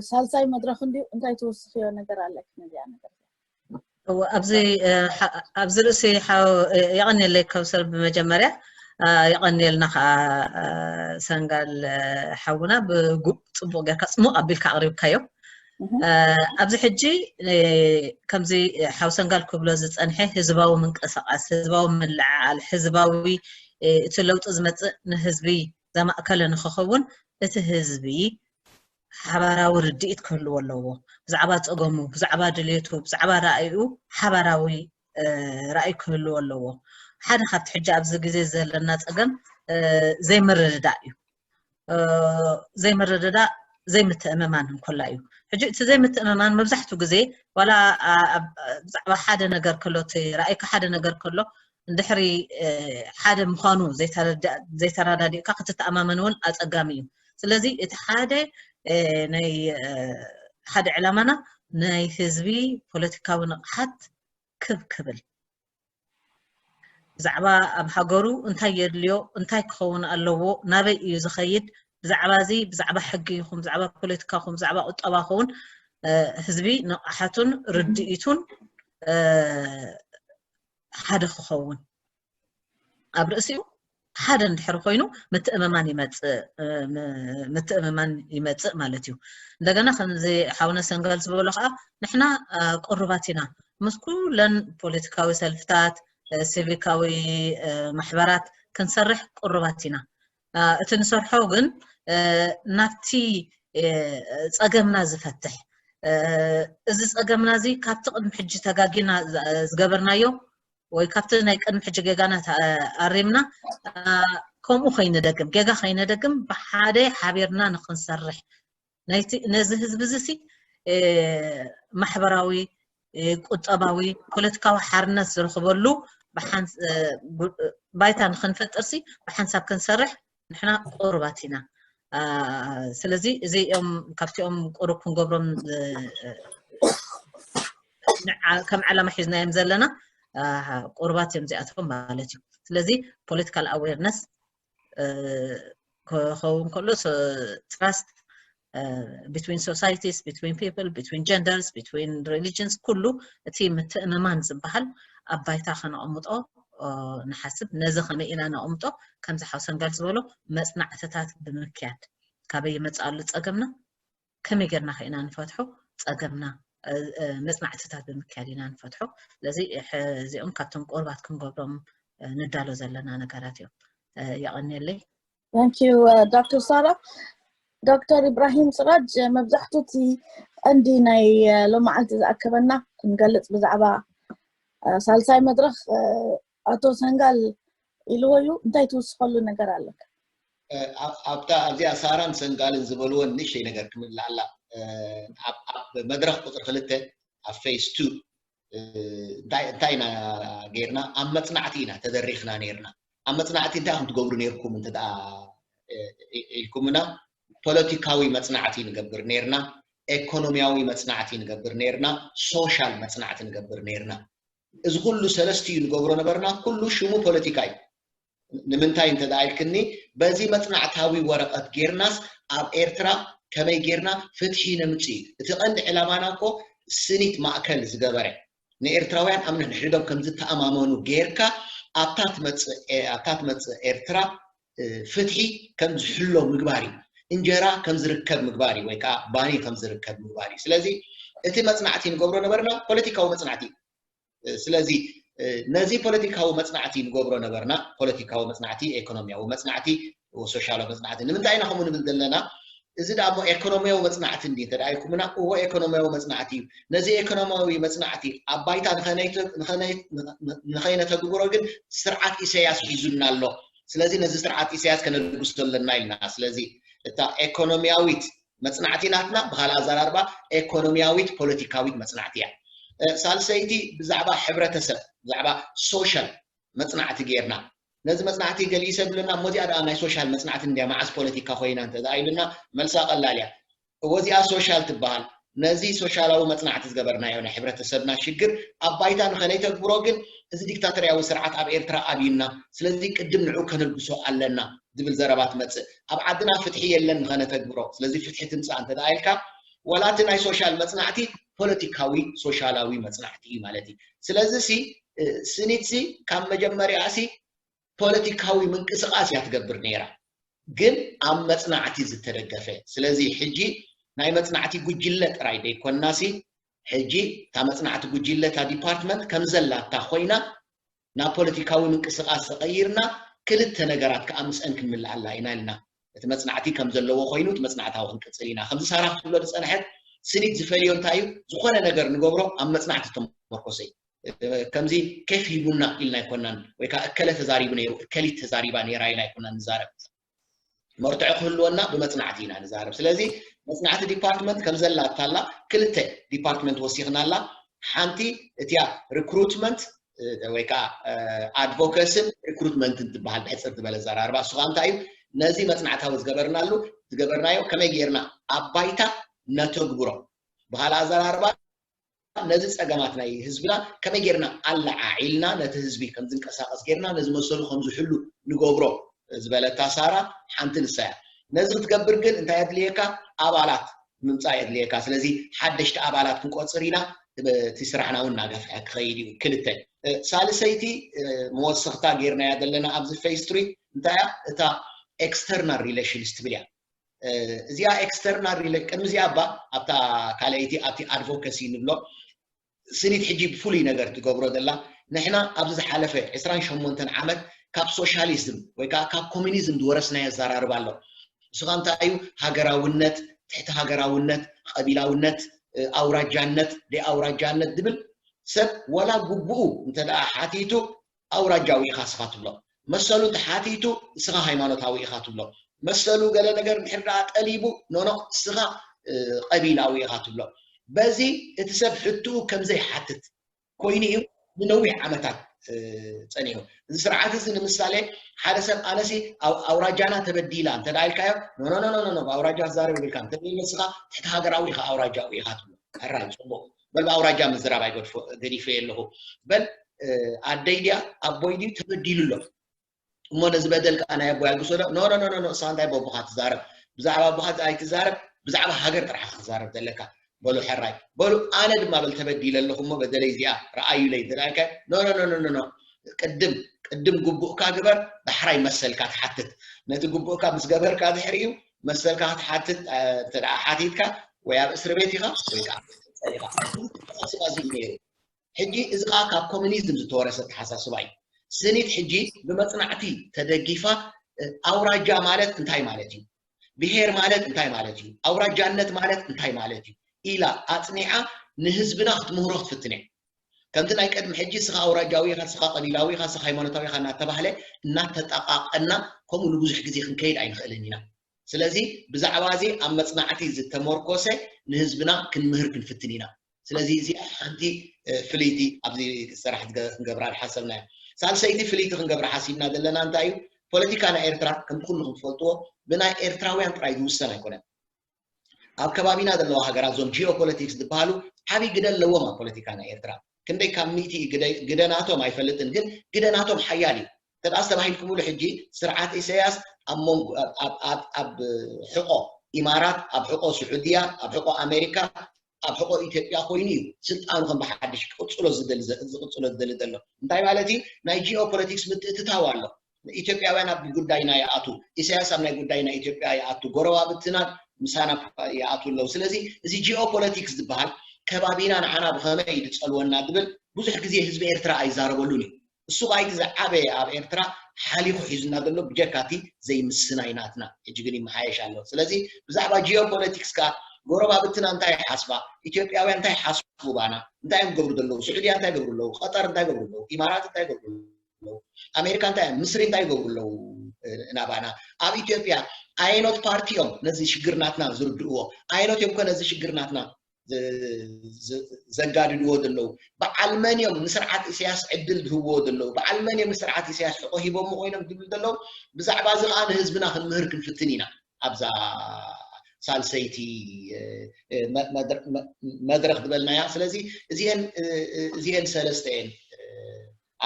ሳልሳይ መድረክ እንድዩ። እንታይ ትውስኽዮ ነገር ኣለኪ ነዚኣ ነገር? ኣብዚ ኣብዚ ርእሲ የቐንየለይ ከውሰር ብመጀመርያ የቐንየልና ከዓ ሰንጋል ሓውና ብጉብ ፅቡቅ ጌርካ ፅሙቅ ኣቢልካ ኣቅሪብካዮ። ኣብዚ ሕጂ ከምዚ ሓው ሰንጋል ክብሎ ዝፀንሐ ህዝባዊ ምንቅስቃስ፣ ህዝባዊ ምልዕዓል፣ ህዝባዊ እቲ ለውጢ ዝመፅእ ንህዝቢ ዘማእከለ ንክኸውን እቲ ህዝቢ ሓባራዊ ርድኢት ክህልዎ ኣለዎ። ብዛዕባ ፀገሙ፣ ብዛዕባ ድሌቱ፣ ብዛዕባ ራእዩ ሓባራዊ ራእይ ክህልዎ ኣለዎ። ሓደ ካብቲ ሕጂ ኣብዚ ግዜ ዘለና ፀገም ዘይምርድዳእ እዩ። ዘይምርድዳእ ዘይምትእምማን እንኮላ እዩ። ሕጂ እቲ ዘይምትእምማን መብዛሕትኡ ግዜ ዋላ ብዛዕባ ሓደ ነገር ከሎ እቲ ራእይካ ሓደ ነገር ከሎ እንድሕሪ ሓደ ምዃኑ ዘይተረዳዲእካ ክትተኣማመን እውን ኣፀጋሚ እዩ። ስለዚ እቲ ሓደ ናይ ሓደ ዕላማና ናይ ህዝቢ ፖለቲካዊ ንቕሓት ክብ ክብል ብዛዕባ ኣብ ሃገሩ እንታይ የድልዮ፣ እንታይ ክኸውን ኣለዎ፣ ናበይ እዩ ዝኸይድ፣ ብዛዕባ እዚ ብዛዕባ ሕጊ ይኹን ብዛዕባ ፖለቲካ ይኹን ብዛዕባ ቁጠባ ይኸውን ህዝቢ ንቕሓቱን ርድኢቱን ሓደ ክኸውን ኣብ ርእሲኡ ሓደ እንድሕር ኮይኑ ምትእምማን ይመፅእ ምትእምማን ይመፅእ ማለት እዩ። እንደገና ከምዚ ሓውነ ሰንጋል ዝበሎ ከዓ ንሕና ቁሩባት ኢና ምስ ኩለን ፖለቲካዊ ሰልፍታት ሲቪካዊ ማሕበራት ክንሰርሕ ቁሩባት ኢና። እቲ ንሰርሖ ግን ናብቲ ፀገምና ዝፈትሕ እዚ ፀገምና እዚ ካብቲ ቅድሚ ሕጂ ተጋጊና ዝገበርናዮ ወይ ካብቲ ናይ ቅድሚ ሕጂ ጌጋና ኣሪምና ከምኡ ከይንደግም ጌጋ ከይንደግም ብሓደ ሓቢርና ንክንሰርሕ ነዚ ህዝቢ እዚ ማሕበራዊ፣ ቁጠባዊ፣ ፖለቲካዊ ሓርነት ዝረኽበሉ ባይታ ንክንፈጥርሲ ብሓንሳብ ክንሰርሕ ንሕና ቁሩባት ኢና። ስለዚ እዚኦም ካብቲኦም ቁሩብ ክንገብሮም ከም ዓላማ ሒዝናዮም ዘለና ቁሩባት እዮም እዚኣቶም ማለት እዩ። ስለዚ political awareness ክኸውን ከሎ trust between societies, between people, between genders, between religions ኩሉ እቲ ምትእምማን ዝበሃል ኣብ ባይታ ከነቐምጦ ንሓስብ። ነዚ ከመይ ኢና ነቐምጦ? ከምዚ ሓው ሰንጋል ዝበሎ መጽናዕትታት ብምክያድ ካበይ ይመጽእ ኣሎ ጸገምና፣ ከመይ ጌርና ከ ኢና ንፈትሖ ጸገምና፣ መጽናዕትታት ብምክያድ ኢና ንፈትሖ። ስለዚ እዚኦም ካብቶም ቁርባት ክንገብሮም ንዳሎ ዘለና ነገራት እዮም። የቐንየለይ። Thank you ዶክተር ሳራ። ዶክተር ኢብራሂም ስራጅ፣ መብዛሕቱ እቲ ቀንዲ ናይ ሎማዓልቲ ዝኣከበና ክንገልፅ ብዛዕባ ሳልሳይ መድረኽ ኣቶ ሰንጋል ኢልዎ እዩ። እንታይ ትውስኸሉ ነገር ኣለካ? ኣብታ ኣብዚኣ ሳራን ሰንጋልን ዝበልወን ንእሽተይ ነገር ክምልኣላ ኣብ መድረኽ ቁፅሪ ክልተ ኣብ phase two እንታይ ኢና ጌርና? ኣብ መፅናዕቲ ኢና ተደሪኽና ኔርና። ኣብ መፅናዕቲ እንታይ ከም ትገብሩ ኔርኩም እንተ ኢልኩምና፣ ፖለቲካዊ መፅናዕቲ ንገብር ኔርና፣ ኤኮኖሚያዊ መፅናዕቲ ንገብር ኔርና፣ ሶሻል መፅናዕቲ ንገብር ኔርና። እዚ ኩሉ ሰለስቲኡ ንገብሮ ነበርና። ኩሉ ሽሙ ፖለቲካ እዩ። ንምንታይ እንተ ኢልክኒ፣ በዚ መፅናዕታዊ ወረቐት ጌርናስ ኣብ ኤርትራ ከመይ ጌርና ፍትሒ ነምፅእ እዩ። እቲ ቀንዲ ዕላማና እኮ ስኒት ማእከል ዝገበረ፣ ንኤርትራውያን ኣብ ነንሕድሕዶም ከም ዝተኣማመኑ ጌርካ ኣብታ ትመፅእ ኤርትራ ፍትሒ ከም ዝሕሎ ምግባር እዩ። እንጀራ ከም ዝርከብ ምግባር እዩ፣ ወይ ከዓ ባኒ ከም ዝርከብ ምግባር እዩ። ስለዚ እቲ መፅናዕቲ ንገብሮ ነበርና ፖለቲካዊ መፅናዕቲ። ስለዚ ነዚ ፖለቲካዊ መፅናዕቲ ንገብሮ ነበርና፣ ፖለቲካዊ መፅናዕቲ፣ ኤኮኖሚያዊ መፅናዕቲ፣ ሶሻላዊ መፅናዕቲ። ንምንታይ ኢና ከምኡ ንብል ዘለና? እዚ ደኣ እሞ ኤኮኖሚያዊ መፅናዕቲ እንዲ እንተ ኢልኩምና፣ እዎ ኤኮኖሚያዊ መፅናዕቲ እዩ። ነዚ ኤኮኖሚያዊ መፅናዕቲ ኣብ ባይታ ንኸይነተግብሮ ግን ስርዓት ኢሳያስ ሒዙና ኣሎ። ስለዚ ነዚ ስርዓት ኢሳያስ ከነልግሶ ኣለና ኢልና። ስለዚ እታ ኤኮኖሚያዊት መፅናዕቲ ናትና፣ ብካልእ ኣዘራርባ ኤኮኖሚያዊት ፖለቲካዊት መፅናዕቲ እያ። ሳልሰይቲ ብዛዕባ ሕብረተሰብ፣ ብዛዕባ ሶሻል መፅናዕቲ ጌርና። ነዚ መፅናዕቲ ገሊኡ ሰብ ይብለና፣ እሞ እዚኣ ደኣ ናይ ሶሻል መፅናዕቲ እንድያ፣ መዓስ ፖለቲካ ኮይና እንተ ደኣ ኢሉና፣ መልሳ ቀላል እያ። እዎ እዚኣ ሶሻል ትበሃል። ነዚ ሶሻላዊ መፅናዕቲ ዝገበርናዮ ናይ ሕብረተሰብና ሽግር ኣብ ባይታ ንኸነይተግብሮ ግን እዚ ዲክታተርያዊ ስርዓት ኣብ ኤርትራ ኣብዩና፣ ስለዚ ቅድም ንዑ ከነልግሶ ኣለና ዝብል ዘረባ ትመፅእ። ኣብ ዓድና ፍትሒ የለን ንኸነተግብሮ፣ ስለዚ ፍትሒ ትምፃእ እንተ ደኣ ኢልካ፣ ዋላ እቲ ናይ ሶሻል መፅናዕቲ ፖለቲካዊ ሶሻላዊ መፅናዕቲ እዩ ማለት እዩ። ስለዚ ሲ ስኒት ሲ ካብ መጀመርያ ሲ ፖለቲካዊ ምንቅስቃስ እያ ትገብር ነይራ፣ ግን ኣብ መፅናዕቲ ዝተደገፈ። ስለዚ ሕጂ ናይ መፅናዕቲ ጉጅለ ጥራይ ደይኮንና ሲ ሕጂ እታ መፅናዕቲ ጉጅለ እታ ዲፓርትመንት ከም ዘላታ ኮይና ናብ ፖለቲካዊ ምንቅስቃስ ተቐይርና ክልተ ነገራት ከዓ ምስአን ክንምልኣላ ኢና ኢልና። እቲ መፅናዕቲ ከም ዘለዎ ኮይኑ እቲ መፅናዕታዊ ክንቅፅል ኢና። ከምዚ ሳራ ክትብሎ ዝፀንሐት ስኒት ዝፈልዮ እንታይ እዩ? ዝኾነ ነገር ንገብሮ ኣብ መፅናዕቲ ዝተመርኮሰ እዩ። ከምዚ ኬፍ ሂቡና ኢልና ኣይኮናን፣ ወይ ከዓ እከለ ተዛሪቡ ነይሩ፣ እከሊት ተዛሪባ ነይራ ኢልና ኣይኮናን ንዛረብ። መርትዖ ክህልወና ብመፅናዕቲ ኢና ንዛረብ። ስለዚ መፅናዕቲ ዲፓርትመንት ከም ዘላ እታላ ክልተ ዲፓርትመንት ወሲኽናላ። ሓንቲ እቲያ ሪክሩትመንት ወይ ከዓ ኣድቮኬስን ሪክሩትመንትን ትበሃል ብሕፅር ዝበለ ዘራርባ። እሱ ከዓ እንታይ እዩ? ነዚ መፅናዕታዊ ዝገበርናሉ ዝገበርናዮ ከመይ ጌርና ኣብ ባይታ ነተግብሮ፣ ብካልእ ኣዘራርባ ነዚ ፀገማት ናይ ህዝብና ከመይ ጌርና ኣለዓዒልና ነቲ ህዝቢ ከም ዝንቀሳቀስ ጌርና ነዚ መሰሉ ከም ዝሕሉ ንገብሮ ዝበለታ ሳራ ሓንቲ ንሳ እያ። ነዚ ክትገብር ግን እንታይ የድልየካ? ኣባላት ምምፃእ የድልየካ። ስለዚ ሓደሽቲ ኣባላት ክንቆፅር ኢና። እቲ ስራሕና እውን እናገፍሐ ክኸይድ እዩ። ክልተ ሳልሰይቲ መወሰኽታ ጌርናያ ዘለና ኣብዚ phase three እንታይ እያ? እታ ኤክስተርናል ሪሌሽንስ ትብል እያ። እዚኣ ኤክስተርናል ሪሌ ቅድሚ እዚኣ እባ ኣብታ ካልኣይቲ ኣብቲ ኣድቮኬሲ ንብሎ ስኒት ሕጂ ብፍሉይ ነገር ትገብሮ ዘላ ንሕና ኣብዚ ዝሓለፈ ዕስራን ሸሞንተን ዓመት ካብ ሶሻሊዝም ወይ ከዓ ካብ ኮሚኒዝም ዝወረስናዮ ኣዘራርባ ኣሎ። እሱ ከዓ እንታይ እዩ? ሃገራውነት፣ ትሕቲ ሃገራውነት፣ ቀቢላውነት፣ ኣውራጃነት፣ ደይ ኣውራጃነት ዝብል ሰብ ዋላ ግቡኡ እንተ ደኣ ሓቲቱ ኣውራጃዊ ኢኻ እስኻ ትብሎ። መሰሉ እንተ ሓቲቱ እስኻ ሃይማኖታዊ ኢኻ ትብሎ። መሰሉ ገለ ነገር እንድሕር ደኣ ጠሊቡ ኖኖ እስኻ ቀቢላዊ ኢኻ ትብሎ። በዚ እቲ ሰብ ሕትኡ ከም ዘይሓትት ኮይኑ እዩ ንነዊሕ ዓመታት ጸኒሑ። እዚ ስርዓት እዚ ንምሳሌ ሓደ ሰብ ኣነሲ ኣውራጃና ተበዲላ እንተ ኢልካዮ ኖ ኖ ኖ ኖ ብኣውራጃ ክዛረብ የብልካ እንተ ንስኻ ትሕቲ ሃገራዊ ኢኻ ኣውራጃዊ ኢኻ ትብሎ። ሕራይ ጽቡቕ በል ብኣውራጃ ምዝራብ ኣይገድፎ ገዲፈ ኣለኹ በል ኣደይ ድያ ኣቦይ ድዩ ተበዲሉ ኣሎ እሞ ነዚ በደል ከዓ ናይ ኣቦይ ኣልግሶ ዶ ኖ ኖ ኖ ኖ እሳ እንታይ በቦኻ ትዛረብ ብዛዕባ ኣቦኻ ኣይትዛረብ ብዛዕባ ሃገር ጥራሕ ክትዛረብ ዘለካ በሉ ሕራይ በሉ ኣነ ድማ በል ተበዲለ ኣለኹ እሞ በደለይ እዚኣ ረኣዩለይ እንተዳልካ ኖ ኖ ኖ ኖ ቅድም ቅድም ግቡእካ ግበር ዳሕራይ መሰልካ ትሓትት ነቲ ግቡእካ ምስ ገበርካ ድሕሪኡ መሰልካ ክትሓትት እንተ ሓቲትካ ወይ ኣብ እስሪ ቤት ኢኻ ወይ ከዓ ኢኻ ሕጂ እዚ ከዓ ካብ ኮሚኒዝም ዝተወረሰ ተሓሳስባ እዩ ስኒት ሕጂ ብመፅናዕቲ ተደጊፋ ኣውራጃ ማለት እንታይ ማለት እዩ ብሄር ማለት እንታይ ማለት እዩ ኣውራጃነት ማለት እንታይ ማለት እዩ ኢላ ኣፅኒዓ ንህዝብና ክትምህሮ ክትፍትን እያ ከምቲ ናይ ቅድሚ ሕጂ ስኻ ኣውራጃዊ ኢኻ ስኻ ቀቢላዊ ኢኻ ስኻ ሃይማኖታዊ ኢኻ እናተባህለ እናተጠቃቀና ከምኡ ንብዙሕ ግዜ ክንከይድ ኣይንኽእልን ኢና ስለዚ ብዛዕባ እዚ ኣብ መፅናዕቲ ዝተመርኮሰ ንህዝብና ክንምህር ክንፍትን ኢና ስለዚ እዚኣ ሓንቲ ፍልይቲ ኣብዚ ስራሕ ክንገብራ ዝሓሰብና እያ ሳልሰይቲ ፍልይቲ ክንገብራ ሓሲብና ዘለና እንታይ እዩ ፖለቲካ ናይ ኤርትራ ከምቲ ኩልኩም ትፈልጥዎ ብናይ ኤርትራውያን ጥራይ ዝውሰን ኣይኮነን ኣብ ከባቢና ዘለዋ ሃገራት እዞም ጂኦፖለቲክስ ዝበሃሉ ዓብዪ ግደ ኣለዎም ኣብ ፖለቲካ ናይ ኤርትራ ክንደይ ካብ ሚእቲ ግደናቶም ኣይፈልጥን ግን ግደናቶም ሓያል እዩ ተዳስ ተባሂልኩምሉ ሕጂ ስርዓት ኢሳያስ ኣብ መንጎ ኣብ ሕቆ ኢማራት ኣብ ሕቆ ስዑድያ ኣብ ሕቆ ኣሜሪካ ኣብ ሕቆ ኢትዮጵያ ኮይኑ እዩ ስልጣኑ ከም ብሓድሽ ክቅፅሎ ዝደሊ ዝቅፅሎ ዝደሊ ዘሎ እንታይ ማለት እዩ ናይ ጂኦፖለቲክስ ምትእትታው ኣሎ ኢትዮጵያውያን ኣብ ጉዳይና ይኣቱ ኢሳያስ ኣብ ናይ ጉዳይና ኢትዮጵያ ይኣቱ ጎረባብትና ምሳና ይኣቱ ኣለዉ ስለዚ እዚ ጂኦፖለቲክስ ዝበሃል ከባቢና ንዓና ብኸመይ ዝፀልወና ዝብል ብዙሕ ግዜ ህዝቢ ኤርትራ ኣይዛረበሉን እዩ እሱ ባይቲ ዝዓበየ ኣብ ኤርትራ ሓሊኹ ሒዙና ዘሎ ብጀካቲ ዘይምስናይ ናትና ሕጂ ግን ይመሓየሽ ኣሎ ስለዚ ብዛዕባ ጂኦፖለቲክስ ከዓ ጎረባብትና እንታይ ሓስባ ኢትዮጵያውያን እንታይ ሓስቡ ባና እንታይ እዮም ገብሩ ዘለዉ ስዑድያ እንታይ ገብሩ ኣለዉ ቀጠር እንታይ ገብሩ ኣለዉ ኢማራት እንታይ ገብሩ ኣለዉ ኣሜሪካ እንታይ ምስሪ እንታይ ገብሩ ኣለዉ ናባና ኣብ ኢትዮጵያ ኣየኖት ፓርቲ እዮም ነዚ ሽግር ናትና ዝርድእዎ ኣየኖት እዮም ከ ነዚ ሽግር ናትና ዘጋድድዎ ዘለዉ በዓል መን እዮም ንስርዓት ኢሳያስ ዕድል ዝህብዎ ዘለዉ በዓል መን እዮም ንስርዓት ኢሳያስ ሕቆ ሂቦሞ ኮይኖም ዝብሉ ዘለዉ ብዛዕባ እዚ ከዓ ንህዝብና ክንምህር ክንፍትን ኢና ኣብዛ ሳልሰይቲ መድረክ ዝበልናያ ስለዚ እዚአን ሰለስተ እየን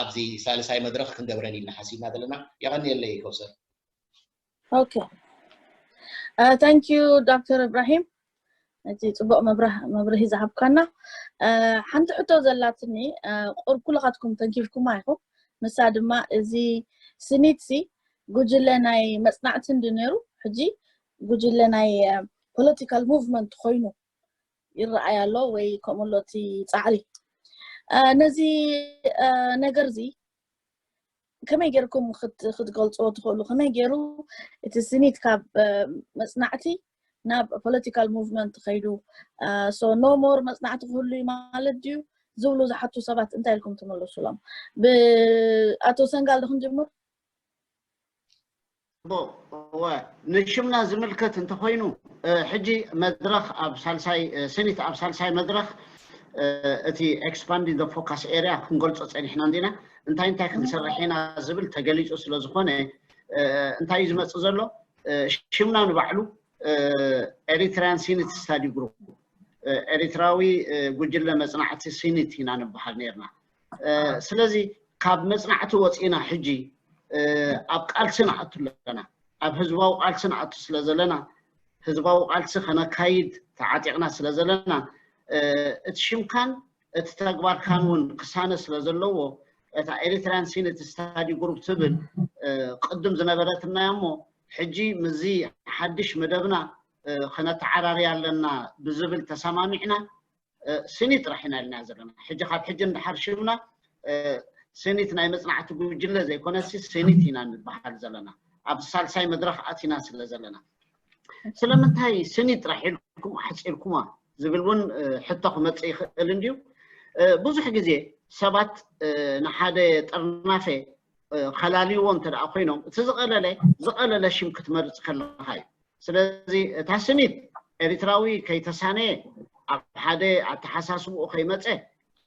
ኣብዚ ሳልሳይ መድረክ ክንገብረን ኢልና ሓሲብና ዘለና የቀንየለይ ከውሰር Okay. Uh, thank you, Doctor Ibrahim. እቲ ፅቡቅ መብርሂ ዝሃብካና ሓንቲ ሕቶ ዘላትኒ ቁር ኩልኻትኩም ተንኪፍኩማ ኢኹም ንሳ ድማ እዚ ስኒት ሲ ጉጅለ ናይ መፅናዕቲ እንዲ ነይሩ ሕጂ ጉጅለ ናይ ፖለቲካል ሙቭመንት ኮይኑ ይረኣይ ኣሎ ወይ ከምኡ ኣሎ እቲ ፃዕሪ ነዚ ነገር እዚ ከመይ ጌርኩም ክትገልፅዎ ትኽእሉ ከመይ ገይሩ እቲ ስኒት ካብ መፅናዕቲ ናብ ፖለቲካል ሙቭመንት ከይዱ ሶ ኖ ሞር መፅናዕቲ ክህሉ እዩ ማለት ድዩ ዝብሉ ዝሓቱ ሰባት እንታይ ኢልኩም ትመልሱሎም ብኣቶ ሰንጋል ድክንጅምር ንሽምና ዝምልከት እንተኮይኑ ሕጂ መድረክ ኣብ ሳልሳይ ስኒት ኣብ ሳልሳይ መድረክ እቲ expanding the focus area ክንገልፆ ፀኒሕና እንዲና እንታይ እንታይ ክንሰርሕ ኢና ዝብል ተገሊፁ ስለዝኮነ እንታይ እዩ ዝመፅእ ዘሎ ሽምና ንባዕሉ Eritrean Senate Study Group ኤሪትራዊ ጉጅለ መፅናዕቲ ሲኒት ኢና ንበሃል ነርና ስለዚ ካብ መፅናዕቲ ወፂና ሕጂ ኣብ ቃልሲ ንኣቱ ኣለና ኣብ ህዝባዊ ቃልሲ ንኣቱ ስለ ዘለና ህዝባዊ ቃልሲ ከነካይድ ተዓጢቕና ስለ ዘለና እቲ ሽምካን እቲ ተግባርካን እውን ክሳነ ስለ ዘለዎ እታ ኤሪትራያን ሲኒት ስታዲ ግሩፕ ትብል ቅድም ዝነበረትና እሞ ሕጂ ምዚ ሓድሽ መደብና ከነተዓራርያ ኣለና ብዝብል ተሰማሚዕና ስኒት ጥራሕ ኢና ኢልና ዘለና ሕጂ ካብ ሕጂ እንድሓር ሽምና ስኒት ናይ መፅናዕቲ ጉጅለ ዘይኮነሲ ስኒት ኢና ንበሃል ዘለና ኣብ ሳልሳይ መድረክ ኣቲና ስለ ዘለና ስለምንታይ ስኒት ጥራሕ ኢልኩም ኣሕፂርኩማ ዝብል እውን ሕቶ ክመፅእ ይኽእል እንድዩ ብዙሕ ግዜ ሰባት ንሓደ ጥርናፈ ከላልይዎ እንተ ኮይኖም እቲ ዝቐለለ ዝቐለለ ሽም ክትመርፅ ከለካ እዩ ስለዚ እታ ስኒት ኤሪትራዊ ከይተሳነየ ኣብ ሓደ ኣተሓሳስብኡ ከይመፀ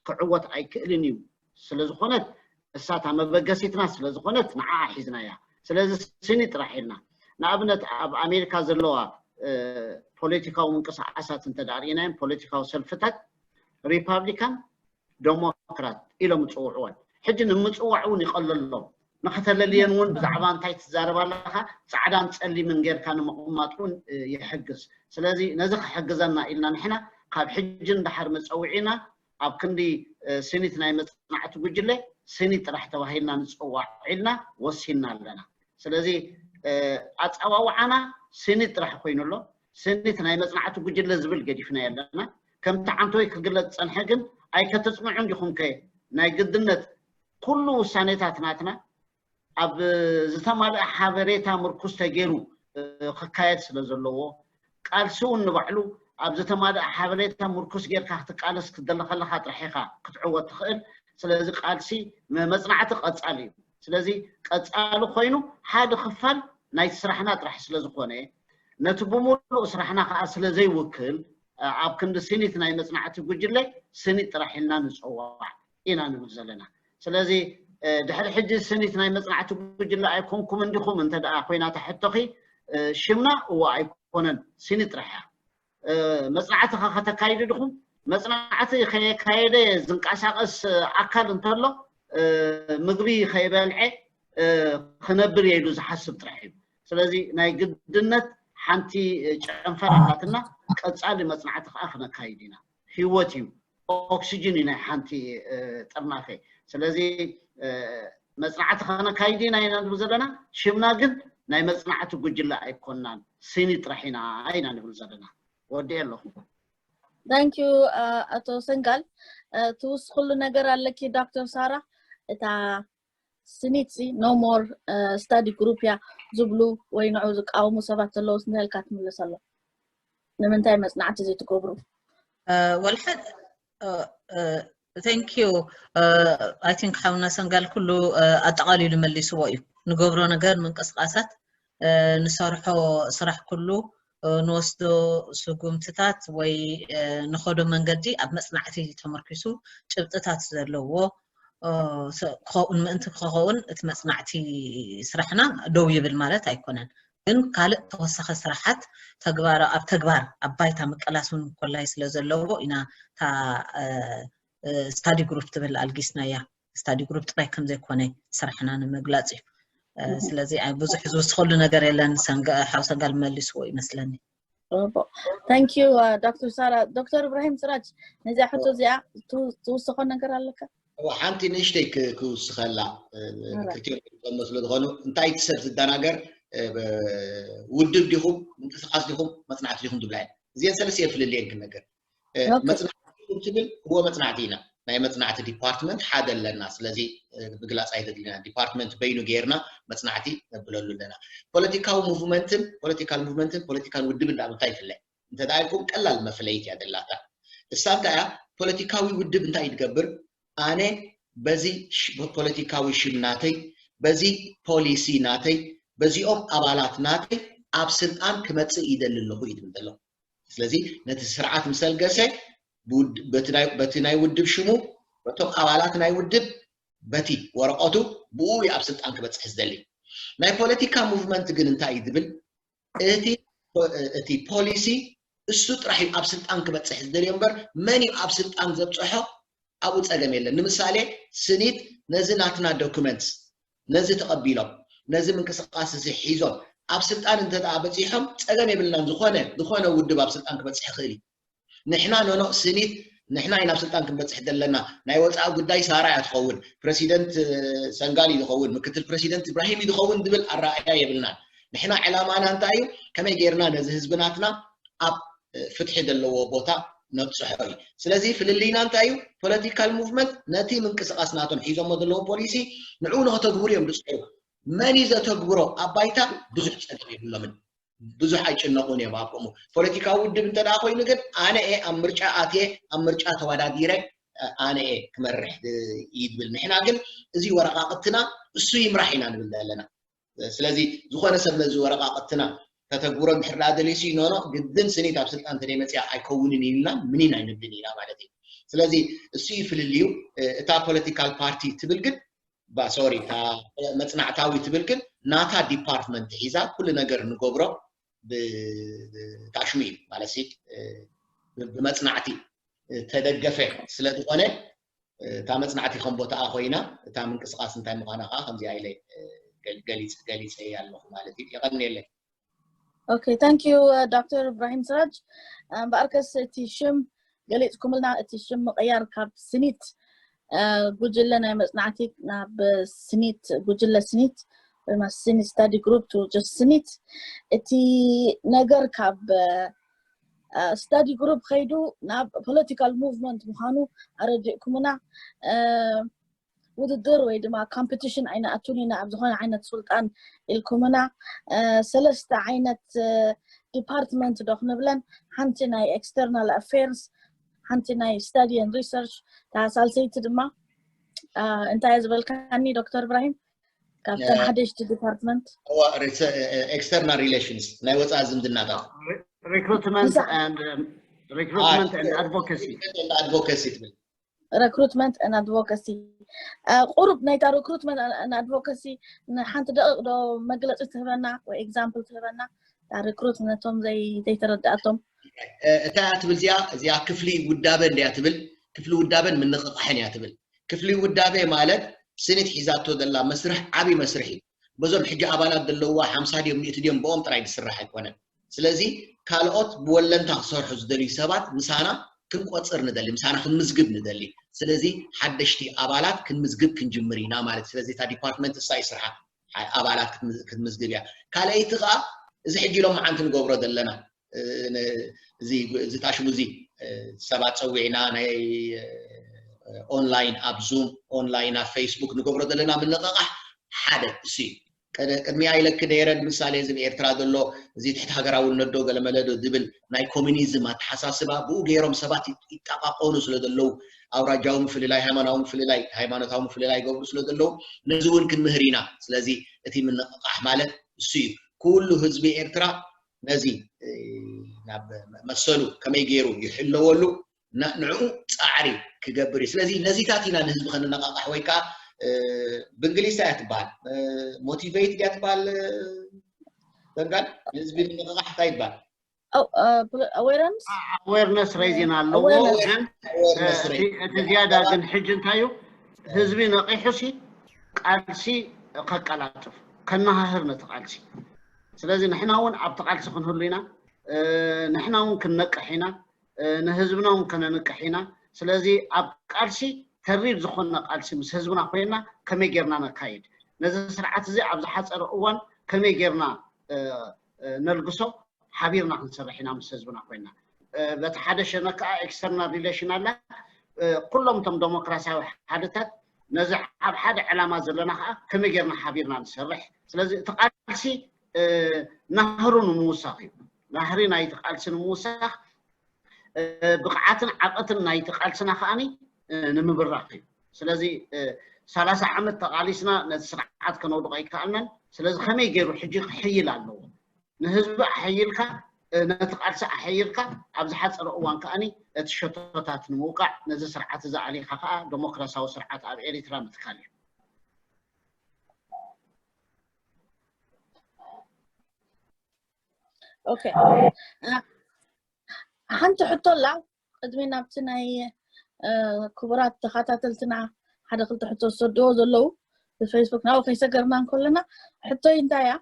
ክዕወት ኣይክእልን እዩ። ስለዝኾነት እሳታ መበገሲትና ስለዝኾነት ንዓ ሒዝናያ። ስለዚ ስኒ ጥራሕ ኢልና ንኣብነት ኣብ ኣሜሪካ ዘለዋ ፖለቲካዊ ምንቅስቃሳት እንተዳ ርኢናዮም ፖለቲካዊ ሰልፍታት ሪፓብሊካን ዶሞክራት ኢሎም ይፅውዕወን። ሕጂ ንምፅዋዕ እውን ይቐለሎም። ንኸተለልየን እውን ብዛዕባ እንታይ ትዛረብ ኣለኻ ፃዕዳን ፀሊምን ጌርካ ንምቕማጥ እውን ይሕግዝ። ስለዚ ነዚ ክሕግዘና ኢልና ንሕና ካብ ሕጂ ንዳሓር መፀውዒና ኣብ ክንዲ ስኒት ናይ መፅናዕቲ ጉጅለ ስኒት ጥራሕ ተባሂልና ንፅዋዕ ኢልና ወሲንና ኣለና። ስለዚ ኣፀዋውዓና ስኒት ጥራሕ ኮይኑ ኣሎ። ስኒት ናይ መፅናዕቲ ጉጅለ ዝብል ገዲፍና ኣለና። ከምቲ ዓንተወይ ክግለፅ ፀንሐ ግን ኣይከተፅንዑ እንዲኹም ከ ናይ ግድነት ኩሉ ውሳኔታት ናትና ኣብ ዝተማልአ ሓበሬታ ምርኩስ ተገይሩ ክካየድ ስለ ዘለዎ ቃልሲ እውን ንባዕሉ ኣብ ዝተማልአ ሓበሬታ ምርኩስ ጌርካ ክትቃለስ ክትደሊ ከለካ ጥራሕ ኢካ ክትዕወት ትኽእል። ስለዚ ቃልሲ መፅናዕቲ ቀፃሊ እዩ። ስለዚ ቀፃሊ ኮይኑ ሓደ ክፋል ናይቲ ስራሕና ጥራሕ ስለ ዝኾነ ነቲ ብምሉእ ስራሕና ከዓ ስለ ዘይውክል ኣብ ክንዲ ስኒት ናይ መፅናዕቲ ጉጅለ ስኒት ጥራሕ ኢልና ንፀዋዕ ኢና ንብል ዘለና። ስለዚ ድሕሪ ሕጂ ስኒት ናይ መፅናዕቲ ጉጅለ ኣይኮንኩም እንዲኹም እንተ ደኣ ኮይና ተሕቶኺ ሽምና እዎ ኣይኮነን ስኒት ጥራሕ እያ። መፅናዕቲ ከ ከተካይዱ ድኹም? መፅናዕቲ ከየካየደ ዝንቀሳቀስ ኣካል እንተሎ ምግቢ ከይበልዐ ክነብር እየ ኢሉ ዝሓስብ ጥራሕ እዩ። ስለዚ ናይ ግድነት ሓንቲ ጨንፈር ኣላትና። ቀፃሊ መፅናዕቲ ከዓ ክነካይድ ኢና። ህይወት እዩ፣ ኦክሲጅን እዩ ናይ ሓንቲ ጥርናፈ። ስለዚ መፅናዕቲ ከነካይድ ኢና ኢና ንብል ዘለና። ሽምና ግን ናይ መፅናዕቲ ጉጅለ ኣይኮናን፣ ስኒ ጥራሕ ኢና ኢና ንብል ዘለና። ወዲኤ ኣለኹ። Thank you ኣቶ ሰንጋል። ትውስክሉ ነገር ኣለኪ ዶክተር ሳራ? እታ ስኒት ሲ no more study group እያ ዝብሉ ወይ ንዑ ዝቃወሙ ሰባት ዘለውስ እንታይ ኢልካ ትምልሰሎም? ንምንታይ መፅናዕቲ ዘይትገብሩ? ወልሐ thank you I think ሓውና ሰንጋል ኩሉ ኣጠቓሊሉ መሊስዎ እዩ። ንገብሮ ነገር ምንቅስቃሳት ንሰርሖ ስራሕ ኩሉ ንወስዶ ስጉምትታት ወይ ንኸዶ መንገዲ ኣብ መፅናዕቲ ተመርኪሱ ጭብጥታት ዘለዎ ክኸውን ምእንቲ ክኸውን እቲ መፅናዕቲ ስራሕና ደው ይብል ማለት ኣይኮነን። ግን ካልእ ተወሳኺ ስራሓት ተግባር ኣብ ተግባር ኣብ ባይታ ምቅላስ እውን ኮላይ ስለ ዘለዎ ኢና እታ study group ትብል ኣልጊስናያ። Study group ጥራይ ከም ዘይኮነ ስራሕና ንምግላፅ እዩ። ስለዚ ብዙሕ ዝውስኸሉ ነገር የለን። ሓው ሰንጋል መሊስዎ ይመስለኒ። Thank you ዶክተር ሳራ። ዶክተር እብራሂም ስራጅ ነዚኣ ሕቶ እዚኣ ትውስኾ ነገር ኣለካ? ሓንቲ ንእሽተይ ክውስኸላ ክልቲኦም ዝጠሞ ስለ ዝኾኑ እንታይ እቲ ሰብ ዝደናገር ውድብ ዲኹም ምንቅስቃስ ዲኹም መፅናዕቲ ዲኹም ትብላ እየን። እዚአን ሰለስቲአን ፍልልየን ክነገር መፅናዕቲ ዲኹም ትብል እዎ መፅናዕቲ ኢና ናይ መፅናዕቲ ዲፓርትመንት ሓደ ኣለና። ስለዚ ምግላፅ ኣይተድልና ዲፓርትመንት በይኑ ገይርና መፅናዕቲ ነብለሉ ኣለና። ፖለቲካዊ ሙቭመንትን ፖለቲካል ሙቭመንትን ፖለቲካል ውድብን ዳኣ ምንታይ ይፍለ እንተ ኢልኩም ቀላል መፍለይት እያ ደላታ። እሳ እንታይ እያ ፖለቲካዊ ውድብ እንታይ እዩ ትገብር? ኣነ በዚ ፖለቲካዊ ሽም ናተይ በዚ ፖሊሲ ናተይ በዚኦም ኣባላት ናተይ ኣብ ስልጣን ክመፅእ ይደሊ ኣለኹ እዩ ትብል ዘሎ። ስለዚ ነቲ ስርዓት ምስ ኣልገሰ በቲ ናይ ውድብ ሽሙ በቶም ኣባላት ናይ ውድብ በቲ ወረቐቱ ብኡ እዩ ኣብ ስልጣን ክበፅሕ ዝደሊ። ናይ ፖለቲካ ሙቭመንት ግን እንታይ እዩ ዝብል? እቲ እቲ ፖሊሲ እሱ ጥራሕ እዩ ኣብ ስልጣን ክበፅሕ ዝደልዮ እምበር መን እዩ ኣብ ስልጣን ዘብፅሖ ኣብኡ ፀገም የለን። ንምሳሌ ስኒት ነዚ ናትና ዶኩመንትስ ነዚ ተቐቢሎም ነዚ ምንቅስቃስ እዚ ሒዞም ኣብ ስልጣን እንተ ደኣ በፂሖም ፀገም የብልናን። ዝኾነ ዝኾነ ውድብ ኣብ ስልጣን ክበፅሕ ይኽእል እዩ። ንሕና ኖኖ ስኒት ንሕና ኢና ኣብ ስልጣን ክንበፅሕ ዘለና። ናይ ወፃኢ ጉዳይ ሳራ እያ ትኸውን፣ ፕረሲደንት ሰንጋል እዩ ዝኸውን፣ ምክትል ፕረሲደንት ኢብራሂም እዩ ዝኸውን ዝብል ኣረኣእያ የብልናን። ንሕና ዕላማና እንታይ እዩ? ከመይ ጌርና ነዚ ህዝቢ ናትና ኣብ ፍትሒ ዘለዎ ቦታ ነብፅሖ እዩ። ስለዚ ፍልልይና እንታይ እዩ? ፖለቲካል ሙቭመንት ነቲ ምንቅስቃስ ናቶም ሒዞሞ ዘለዉ ፖሊሲ ንዕኡ ንኸተግብሩ እዮም ዝፅዕሩ። መን እዩ ዘተግብሮ ኣብ ባይታ ብዙሕ ፀገም የብሎምን። ብዙሕ ኣይጭነቑን እዮም ኣብ ከምኡ ፖለቲካዊ ውድብ እንተ ደኣ ኮይኑ ግን ኣነ እየ ኣብ ምርጫ ኣትየ ኣብ ምርጫ ተወዳዲረ ኣነ እየ ክመርሕ እዩ ዝብል። ንሕና ግን እዚ ወረቃቅትና እሱ ይምራሕ ኢና ንብል ዘለና። ስለዚ ዝኾነ ሰብ ነዚ ወረቃቅትና ከተግብሮ እንድሕር ደኣ ደልዩሲ ኖኖ ግድን ስኒት ኣብ ስልጣን ተደይመፅያ ኣይከውንን ኢልና ምኒን ኣይንብልን ኢና ማለት እዩ። ስለዚ እሱ እዩ ፍልልዩ። እታ ፖለቲካል ፓርቲ ትብል ግን ሶሪ መፅናዕታዊ ትብል ግን ናታ ዲፓርትመንት ሒዛ ኩሉ ነገር ንገብሮ ብታሽሙ እዩ ማለት ብመፅናዕቲ ተደገፈ ስለዝኾነ እታ መፅናዕቲ ከም ቦታኣ ኮይና እታ ምንቅስቃስ እንታይ ምዃና ከዓ ከምዚኣ ኢለ ገሊፀ ኣለኹ ማለት እዩ። የቐንየለይ። Okay, thank you, Doctor Ibrahim Siraj. እምበኣርከስ እቲ ሽም ገሊፅኩምልና፣ እቲ ሽም ምቕያር ካብ ስኒት ጉጅለ ናይ መፅናዕቲ ናብ ስኒት ጉጅለ ስኒት ወይ ስኒት study group to just ስኒት፣ እቲ ነገር ካብ study group ከይዱ ናብ political movement ምዃኑ ኣረዲእኩምና። ውድድር ወይ ድማ competition ኣይንኣቱን ኢና ኣብ ዝኾነ ዓይነት ስልጣን ኢልኩምና። ሰለስተ ዓይነት ዲፓርትመንት ዶ ክንብለን፣ ሓንቲ ናይ external affairs፣ ሓንቲ ናይ study and research፣ እታ ሳልሰይቲ ድማ እንታይ ዝበልካኒ ዶክተር እብራሂም ካብተን ሓደሽቲ ዲፓርትመንት? External relations፣ ናይ ወፃኢ ዝምድናታት። Recruitment and recruitment and advocacy. Advocacy ትብል። Recruitment and advocacy። ቁሩብ ናይታ recruitment and advocacy ንሓንቲ ደቂቕ ዶ መግለፂ ትህበና ወይ example ትህበና? Recruitment ነቶም ዘይተረዳኣቶም። እታ እያ ትብል እዚኣ እዚኣ ክፍሊ ውዳበ እንድያ ትብል። ክፍሊ ውዳበን ምንቕቓሕን እያ ትብል። ክፍሊ ውዳበ ማለት ስኒት ሒዛቶ ዘላ መስርሕ ዓብዪ መስርሕ እዩ። በዞም ሕጂ ኣባላት ዘለውዋ ሓምሳ ድዮም ሚእቲ ድዮም ብኦም ጥራይ ዝስራሕ ኣይኮነን። ስለዚ ካልኦት ብወለንታ ክሰርሑ ዝደልዩ ሰባት ምሳና ክንቆፅር ንደሊ፣ ምሳና ክንምዝግብ ንደሊ። ስለዚ ሓደሽቲ ኣባላት ክንምዝግብ ክንጅምር ኢና ማለት። ስለዚ እታ ዲፓርትመንት እሳ ይስርሓ ኣባላት ክትምዝግብ እያ። ካልኣይቲ ከዓ እዚ ሕጂ ኢሎም መዓንቲ ንገብሮ ዘለና እዚ ታሽሙ እዚ ሰባት ፀዊዕና ናይ ኦንላይን ኣብ ዙም ኦንላይን ኣብ ፌስቡክ ንገብሮ ዘለና ምንቕቓሕ ሓደ እሱ እዩ። ቅድሚያ ኢለኪ ነይረ ንምሳሌ እዚ ኤርትራ ዘሎ እዚ ትሕቲ ሃገራውነት ዶ ገለመለ ዶ ዝብል ናይ ኮሚኒዝም ኣተሓሳስባ ብኡ ገይሮም ሰባት ይጠቃቀኑ ስለ ዘለዉ ኣውራጃዊ ምፍልላይ ሃይማኖታዊ ምፍልላይ ሃይማኖታዊ ምፍልላይ ይገብሩ ስለ ዘለዉ ነዚ እውን ክንምህር ኢና። ስለዚ እቲ ምንቕቃሕ ማለት እሱ እዩ። ኩሉ ህዝቢ ኤርትራ ነዚ ናብ መሰሉ ከመይ ገይሩ ይሕለወሉ ንዕኡ ፃዕሪ ክገብር እዩ። ስለዚ ነዚታት ኢና ንህዝቢ ከነነቃቃሕ ወይ ከዓ ብእንግሊዝ እያ ትበሃል ሞቲቬት እያ ትበሃል ዘንጋል ንህዝቢ ምንቅቃሕ እንታይ ይበሃል? Awareness awareness raising ኣለዎ። ግን እቲ ዝያዳ ግን ሕጂ እንታይ እዩ ህዝቢ ነቂሑ ሲ ቃልሲ ከቀላጥፍ ከነሃህር ነቲ ቃልሲ። ስለዚ ንሕና እውን ኣብቲ ቃልሲ ክንህሉ ኢና። ንሕና እውን ክንነቅሕ ኢና። ንህዝብና እውን ከነንቅሕ ኢና። ስለዚ ኣብ ቃልሲ ተሪር ዝኾነ ቃልሲ ምስ ህዝብና ኮይና ከመይ ጌርና ነካይድ ነዚ ስርዓት እዚ ኣብ ዝሓፀረ እዋን ከመይ ጌርና ነልግሶ ሓቢርና ክንሰርሕ ኢና ምስ ህዝብና ኮይና። በቲ ሓደ ሸነክ ከዓ external relation ኣላ። ኩሎም እቶም ዴሞክራሲያዊ ሓድታት ነዚ ኣብ ሓደ ዕላማ ዘለና ከዓ ከመይ ጌርና ሓቢርና ንሰርሕ። ስለዚ እቲ ቃልሲ ናህሩ ንምውሳኽ እዩ። ናህሪ ናይቲ ቃልሲ ንምውሳኽ ብቕዓትን ዓቐትን ናይቲ ቃልስና ከዓኒ ንምብራኽ እዩ። ስለዚ ሰላሳ ዓመት ተቓሊስና ነቲ ስርዓት ከነውድቖ ኣይከኣልናን። ስለዚ ከመይ ገይሩ ሕጂ ክሕይል ኣለዎ? ንህዝቢ ኣሐይልካ ነቲ ቃልሲ ኣሐይልካ ኣብ ዝሓፀረ እዋን ከዓኒ እቲ ሸቶታት ንምውቃዕ ነዚ ስርዓት እዚ ኣሊኻ ከዓ ዴሞክራሲያዊ ስርዓት ኣብ ኤሪትራ ምትካል እዩ። ኦኬ ሓንቲ ሕቶ ኣላ ቅድሚ ናብቲ ናይ ክቡራት ተኸታተልትና ሓደ ክልተ ሕቶ ዝሰድዎ ዘለዉ ብፌስቡክ ናብኡ ከይሰገርና እንከለና ሕቶይ እንታይ እያ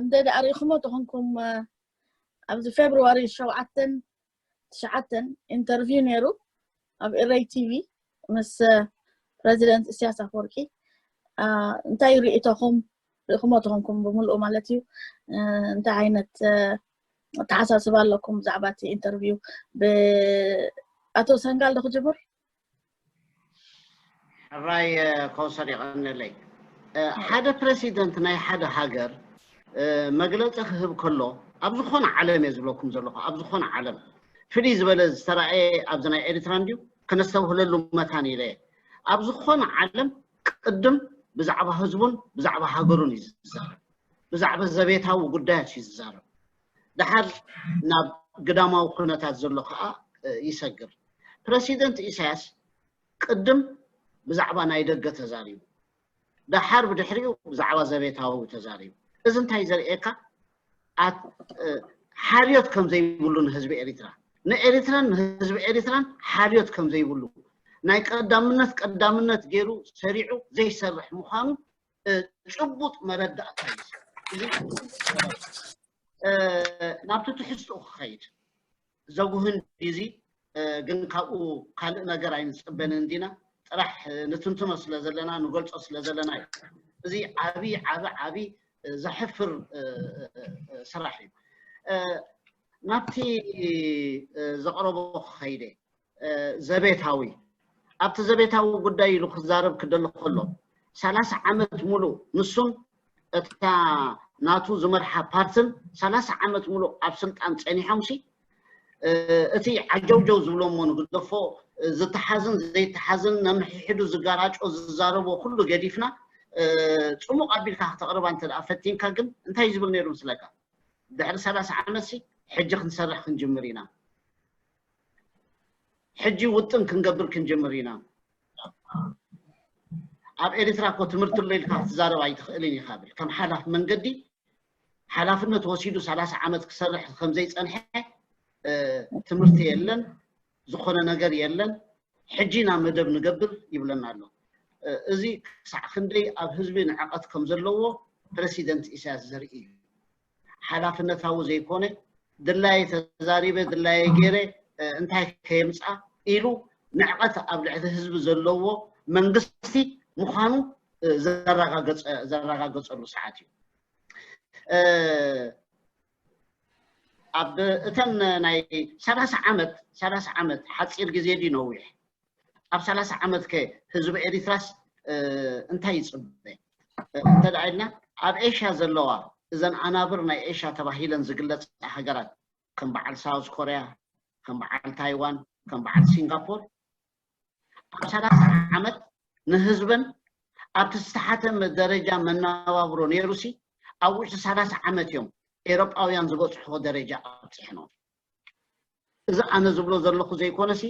እንደ ደኣ ሪኢኹሞ ተኾንኩም ኣብዚ ፌብርዋሪ ሸውዓተን ትሽዓተን ኢንተርቪው ነይሩ ኣብ ኤረይ ቲቪ ምስ ፕረዚደንት እስያስ ኣፈወርቂ እንታይ ርኢቶኹም ርኢኹሞ ተኾንኩም ብምልኡ ማለት እዩ እንታይ ዓይነት ኣተሓሳስባ ኣለኩም ብዛዕባ እቲ ኢንተርቪው ብኣቶ ሰንጋል ዶ ክጅምር ሕራይ ከውሰር ይቐንለይ ሓደ ፕረሲደንት ናይ ሓደ ሃገር መግለፂ ክህብ ከሎ ኣብ ዝኾነ ዓለም እየ ዝብለኩም ዘለኹ ኣብ ዝኾነ ዓለም ፍልይ ዝበለ ዝተረኣየ ኣብዚ ናይ ኤርትራ እንድዩ ከነስተብህለሉ መታን ኢለ ኣብ ዝኾነ ዓለም ቅድም ብዛዕባ ህዝቡን ብዛዕባ ሃገሩን እዩ ዝዛረብ ብዛዕባ ዘቤታዊ ጉዳያት እዩ ዝዛረብ። ደሓር ናብ ግዳማዊ ኩነታት ዘሎ ከዓ ይሰግር። ፕረሲደንት ኢሳያስ ቅድም ብዛዕባ ናይ ደገ ተዛሪቡ፣ ደሓር ብድሕሪኡ ብዛዕባ ዘቤታዊ ተዛሪቡ። እዚ እንታይ ዘርእየካ? ሓልዮት ከም ዘይብሉ ንህዝቢ ኤሪትራ፣ ንኤሪትራን ንህዝቢ ኤሪትራን ሓልዮት ከም ዘይብሉ፣ ናይ ቀዳምነት ቀዳምነት ገይሩ ሰሪዑ ዘይሰርሕ ምዃኑ ጭቡጥ መረዳእታ እዩ። ናብቲ ትሕዝትኡ ክኸይድ ዘጉህን ዲዚ፣ ግን ካብኡ ካልእ ነገር ኣይንፅበንን ዲና። ጥራሕ ንትንትኖ ስለ ዘለና፣ ንገልፆ ስለ ዘለና እዩ። እዚ ዓብዪ ዓብዪ ዓብዪ ዘሕፍር ስራሕ እዩ። ናብቲ ዘቕረቦ ክኸይደ፣ ዘቤታዊ፣ ኣብቲ ዘቤታዊ ጉዳይ ኢሉ ክዛረብ ክደሊ ከሎ፣ ሰላሳ ዓመት ሙሉእ ንሱን እታ ናቱ ዝመርሓ ፓርትን ሰላሳ ዓመት ሙሉእ ኣብ ስልጣን ፀኒሖምሲ፣ እቲ ዓጀውጀው ዝብሎ እሞ ንግደፎ፣ ዝተሓዝን ዘይተሓዝን ነንሕድሕዱ ዝጋራጮ ዝዛረቦ ኩሉ ገዲፍና፣ ፅሙቕ ኣቢልካ ክተቕርባ እንተ ደኣ ፈቲንካ ግን እንታይ ዝብል ነይሩ ምስለካ? ድሕሪ ሰላሳ ዓመትሲ ሕጂ ክንሰርሕ ክንጅምር ኢና። ሕጂ ውጥን ክንገብር ክንጅምር ኢና። ኣብ ኤሪትራ እኮ ትምህርቲ ኣሎ ኢልካ ክትዛረብ ኣይትኽእልን ኢኻ ብል። ከም ሓላፍ መንገዲ ሓላፍነት ወሲዱ ሰላሳ ዓመት ክሰርሕ ከም ዘይጸንሐ ትምህርቲ የለን፣ ዝኾነ ነገር የለን። ሕጂ ኢና መደብ ንገብር ይብለና ኣሎ። እዚ ክሳዕ ክንደይ ኣብ ህዝቢ ንዕቐት ከም ዘለዎ ፕረሲደንት ኢሳያስ ዘርኢ እዩ። ሓላፍነታዊ ዘይኮነ፣ ድላየ ተዛሪበ ድላየ ገይረ እንታይ ከየምፃ ኢሉ ንዕቐት ኣብ ልዕሊ ህዝቢ ዘለዎ መንግስቲ ምዃኑ ዘረጋገፀ- ዘረጋገፀሉ ሰዓት እዩ። ኣብ እተን ናይ ሰላሳ ዓመት ሰላሳ ዓመት ሓፂር ግዜ ድዩ ነዊሕ? ኣብ ሰላሳ ዓመት ከ ህዝቢ ኤሪትራስ እንታይ ይፅበ እንተ ደኣ ኢልና፣ ኣብ ኤሽያ ዘለዋ እዘን ኣናብር ናይ ኤሽያ ተባሂለን ዝግለፃ ሃገራት ከም በዓል ሳውዝ ኮርያ፣ ከም በዓል ታይዋን፣ ከም በዓል ሲንጋፖር ኣብ ሰላሳ ዓመት ንህዝበን ኣብቲ ዝተሓተ ደረጃ መነባብሮ ነይሩሲ ኣብ ውሽጢ ሰላሳ ዓመት እዮም ኤሮጳውያን ዝበፅሕዎ ደረጃ ኣብፅሕኖም። እዚ ኣነ ዝብሎ ዘለኹ ዘይኮነሲ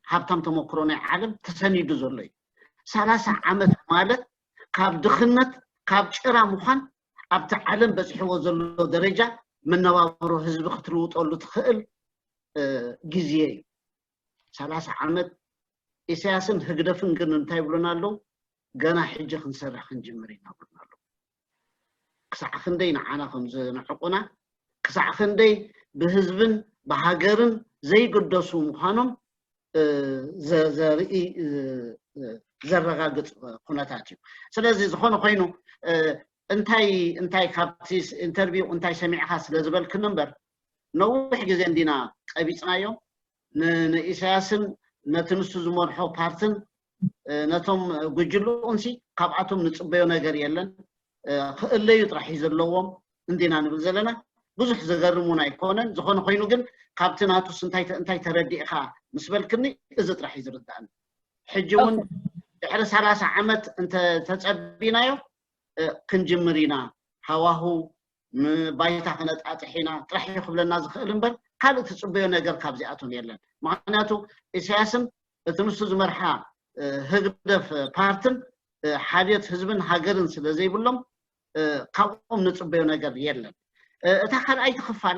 ሃብታም ተመክሮ ናይ ዓለም ተሰኒዱ ዘሎ እዩ። ሰላሳ ዓመት ማለት ካብ ድኽነት ካብ ጭራ ምዃን ኣብቲ ዓለም በፂሕዎ ዘሎ ደረጃ መነባብሮ ህዝቢ ክትልውጠሉ ትኽእል ግዜ እዩ። ሰላሳ ዓመት ኢሳያስን ህግደፍን ግን እንታይ ይብሉና ኣለዉ? ገና ሕጂ ክንሰርሕ ክንጅምር ኢና ይብሉና ኣለዉ። ክሳዕ ክንደይ ንዓና ከም ዝንዕቁና፣ ክሳዕ ክንደይ ብህዝብን ብሃገርን ዘይግደሱ ምዃኖም ዘርኢ ዘረጋግፅ ኩነታት እዩ። ስለዚ ዝኾነ ኮይኑ እንታይ እንታይ ካብቲ ኢንተርቪው እንታይ ሰሚዕካ ስለ ዝበልክኒ እምበር ነዊሕ ግዜ እንዲና ቀቢፅናዮም። ንኢሳያስን ነቲ ንሱ ዝመርሖ ፓርትን ነቶም ጉጅልኡንሲ ካብኣቶም ንፅበዮ ነገር የለን። ክእለዩ ጥራሕ እዩ ዘለዎም እንዲና ንብል ዘለና። ብዙሕ ዘገርም እውን ኣይኮነን። ዝኾነ ኮይኑ ግን ካብቲ ናቱስ እንታይ እንታይ ተረዲእካ ምስ በልክኒ እዚ ጥራሕ እዩ ዝርዳእኒ። ሕጂ እውን ድሕሪ ሰላሳ ዓመት እንተተፀቢናዮ ክንጅምር ኢና፣ ሃዋሁ ንባይታ ክነጣጥሕ ኢና ጥራሕ እዩ ክብለና ዝኽእል እምበር ካልእ ትፅበዮ ነገር ካብዚኣቶም የለን። ምክንያቱ ኢሳያስን እቲ ንሱ ዝመርሓ ህግደፍ ፓርትን ሓልዮት ህዝብን ሃገርን ስለ ዘይብሎም ካብኦም ንፅበዮ ነገር የለን። እታ ካልኣይቲ ክፋል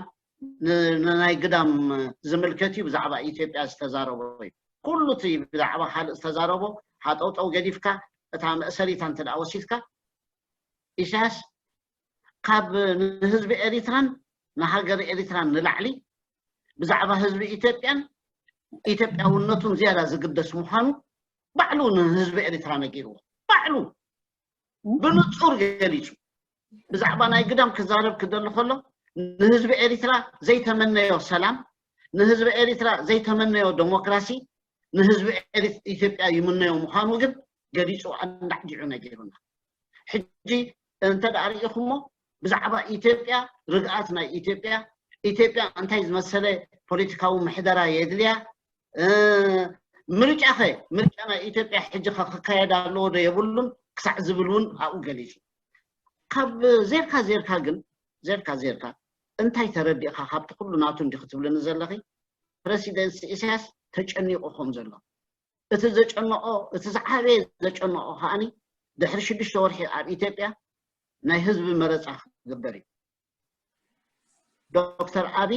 ንናይ ግዳም ዝምልከት እዩ። ብዛዕባ ኢትዮጵያ ዝተዛረቦ እዩ። ኩሉ እቲ ብዛዕባ ካልእ ዝተዛረቦ ሃጠውጠው ገዲፍካ እታ መእሰሪታ እንተ ደኣ ወሲድካ ኢሳያስ ካብ ንህዝቢ ኤሪትራን ንሃገር ኤሪትራን ንላዕሊ ብዛዕባ ህዝቢ ኢትዮጵያን ኢትዮጵያውነቱን ዝያዳ ዝግደስ ምዃኑ ባዕሉ ንህዝቢ ኤሪትራ ነጊርዎ። ባዕሉ ብንጹር ገሊጹ። ብዛዕባ ናይ ግዳም ክዛረብ ክደሊ ከሎ ንህዝቢ ኤሪትራ ዘይተመነዮ ሰላም፣ ንህዝቢ ኤሪትራ ዘይተመነዮ ዴሞክራሲ ንህዝቢ ኤሪት- ኢትዮጵያ ይምነዮ ምዃኑ ግን ገሊጹ ኣንዳዕዲዑ ነጊሩና። ሕጂ እንተ ደኣ ርኢኹሞ ብዛዕባ ኢትዮጵያ፣ ርግኣት ናይ ኢትዮጵያ፣ ኢትዮጵያ እንታይ ዝመሰለ ፖለቲካዊ ምሕደራ የድልያ፣ ምርጫኸ ምርጫ ናይ ኢትዮጵያ ሕጂ ኸ ክካየድ ኣለዎ ዶ የብሉን ክሳዕ ዝብል እውን ኣብኡ ገሊጹ። ካብ ዜርካ ዜርካ ግን ዜርካ ዜርካ እንታይ ተረዲእካ ካብቲ ኩሉ ናቱ እንዲ ክትብልኒ ዘለኺ? ፕረሲደንት ኢሳያስ ተጨኒቑ ከም ዘሎ፣ እቲ ዘጨነቆ፣ እቲ ዝዓበየ ዘጨነቆ ከዓኒ ድሕሪ ሽዱሽተ ወርሒ ኣብ ኢትዮጵያ ናይ ህዝቢ መረፃ ክግበር እዩ። ዶክተር ኣቢ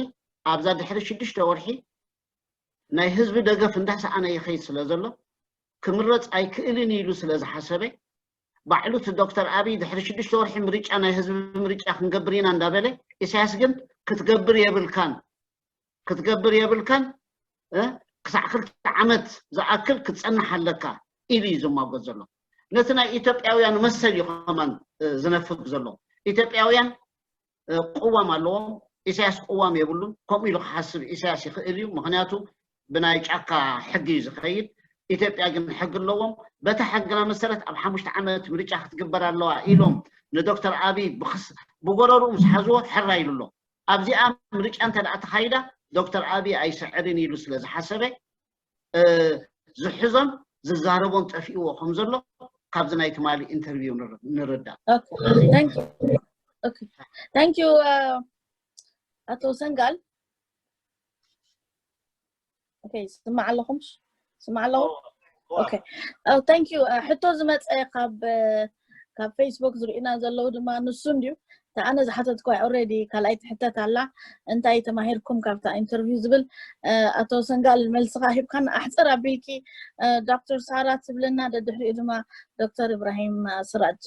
ኣብዛ ድሕሪ ሽዱሽተ ወርሒ ናይ ህዝቢ ደገፍ እንዳሰኣነ ይኸይድ ስለ ዘሎ ክምረፅ ኣይክእልን ኢሉ ስለ ዝሓሰበ፣ ባዕሉ እቲ ዶክተር ኣቢ ድሕሪ ሽዱሽተ ወርሒ ምርጫ ናይ ህዝቢ ምርጫ ክንገብር ኢና እንዳበለ፣ ኢሳያስ ግን ክትገብር የብልካን ክትገብር የብልካን፣ ክሳዕ ክልተ ዓመት ዝኣክል ክትፀንሕ ኣለካ ኢሉ እዩ ዝማጎት ዘሎ። ነቲ ናይ ኢትዮጵያውያን መሰል እዩ ከማን ዝነፍግ ዘሎ። ኢትዮጵያውያን ቅዋም ኣለዎም። ኢሳያስ ቅዋም የብሉን፣ ከምኡ ኢሉ ክሓስብ ኢሳያስ ይኽእል እዩ። ምክንያቱ ብናይ ጫካ ሕጊ እዩ ዝኸይድ። ኢትዮጵያ ግን ሕጊ ኣለዎም። በቲ ሕግና መሰረት ኣብ ሓሙሽተ ዓመት ምርጫ ክትግበር ኣለዋ ኢሎም ንዶክተር ኣቢ ብጎረርኡ ምስ ሓዝዎ ሕራ ኢሉ ኣሎ። ኣብዚኣ ምርጫ እንተ ደኣ ተኻይዳ ዶክተር ኣቢ ኣይስዕርን ኢሉ ስለ ዝሓሰበ ዝሕዞን ዝዛረቦን ጠፊእዎ ከም ዘሎ ካብዚ ናይ ትማሊ ኢንተርቪው ንርዳእ። Thank you ኣቶ ሰንጋል። Okay፣ ስማዕ ኣለኹም? ስማዕ ኣለኹም? Okay። Thank you። ሕቶ ዝመፀ ካብ ካብ ፌስቡክ ዝርእዩና ዘለዉ ድማ ንሱ እንድዩ። እታ ኣነ ዝሓተትኳ already ካልኣይቲ ሕተት ኣላ፣ እንታይ ተማሂርኩም ካብታ ኢንተርቪው ዝብል። ኣቶ ሰንጋል፣ መልስኻ ሂብካና ኣሕፅር ኣቢልኪ። ዶክተር ሳራ ትብልና፣ ደድሕሪኡ ድማ ዶክተር እብራሂም ስራጅ።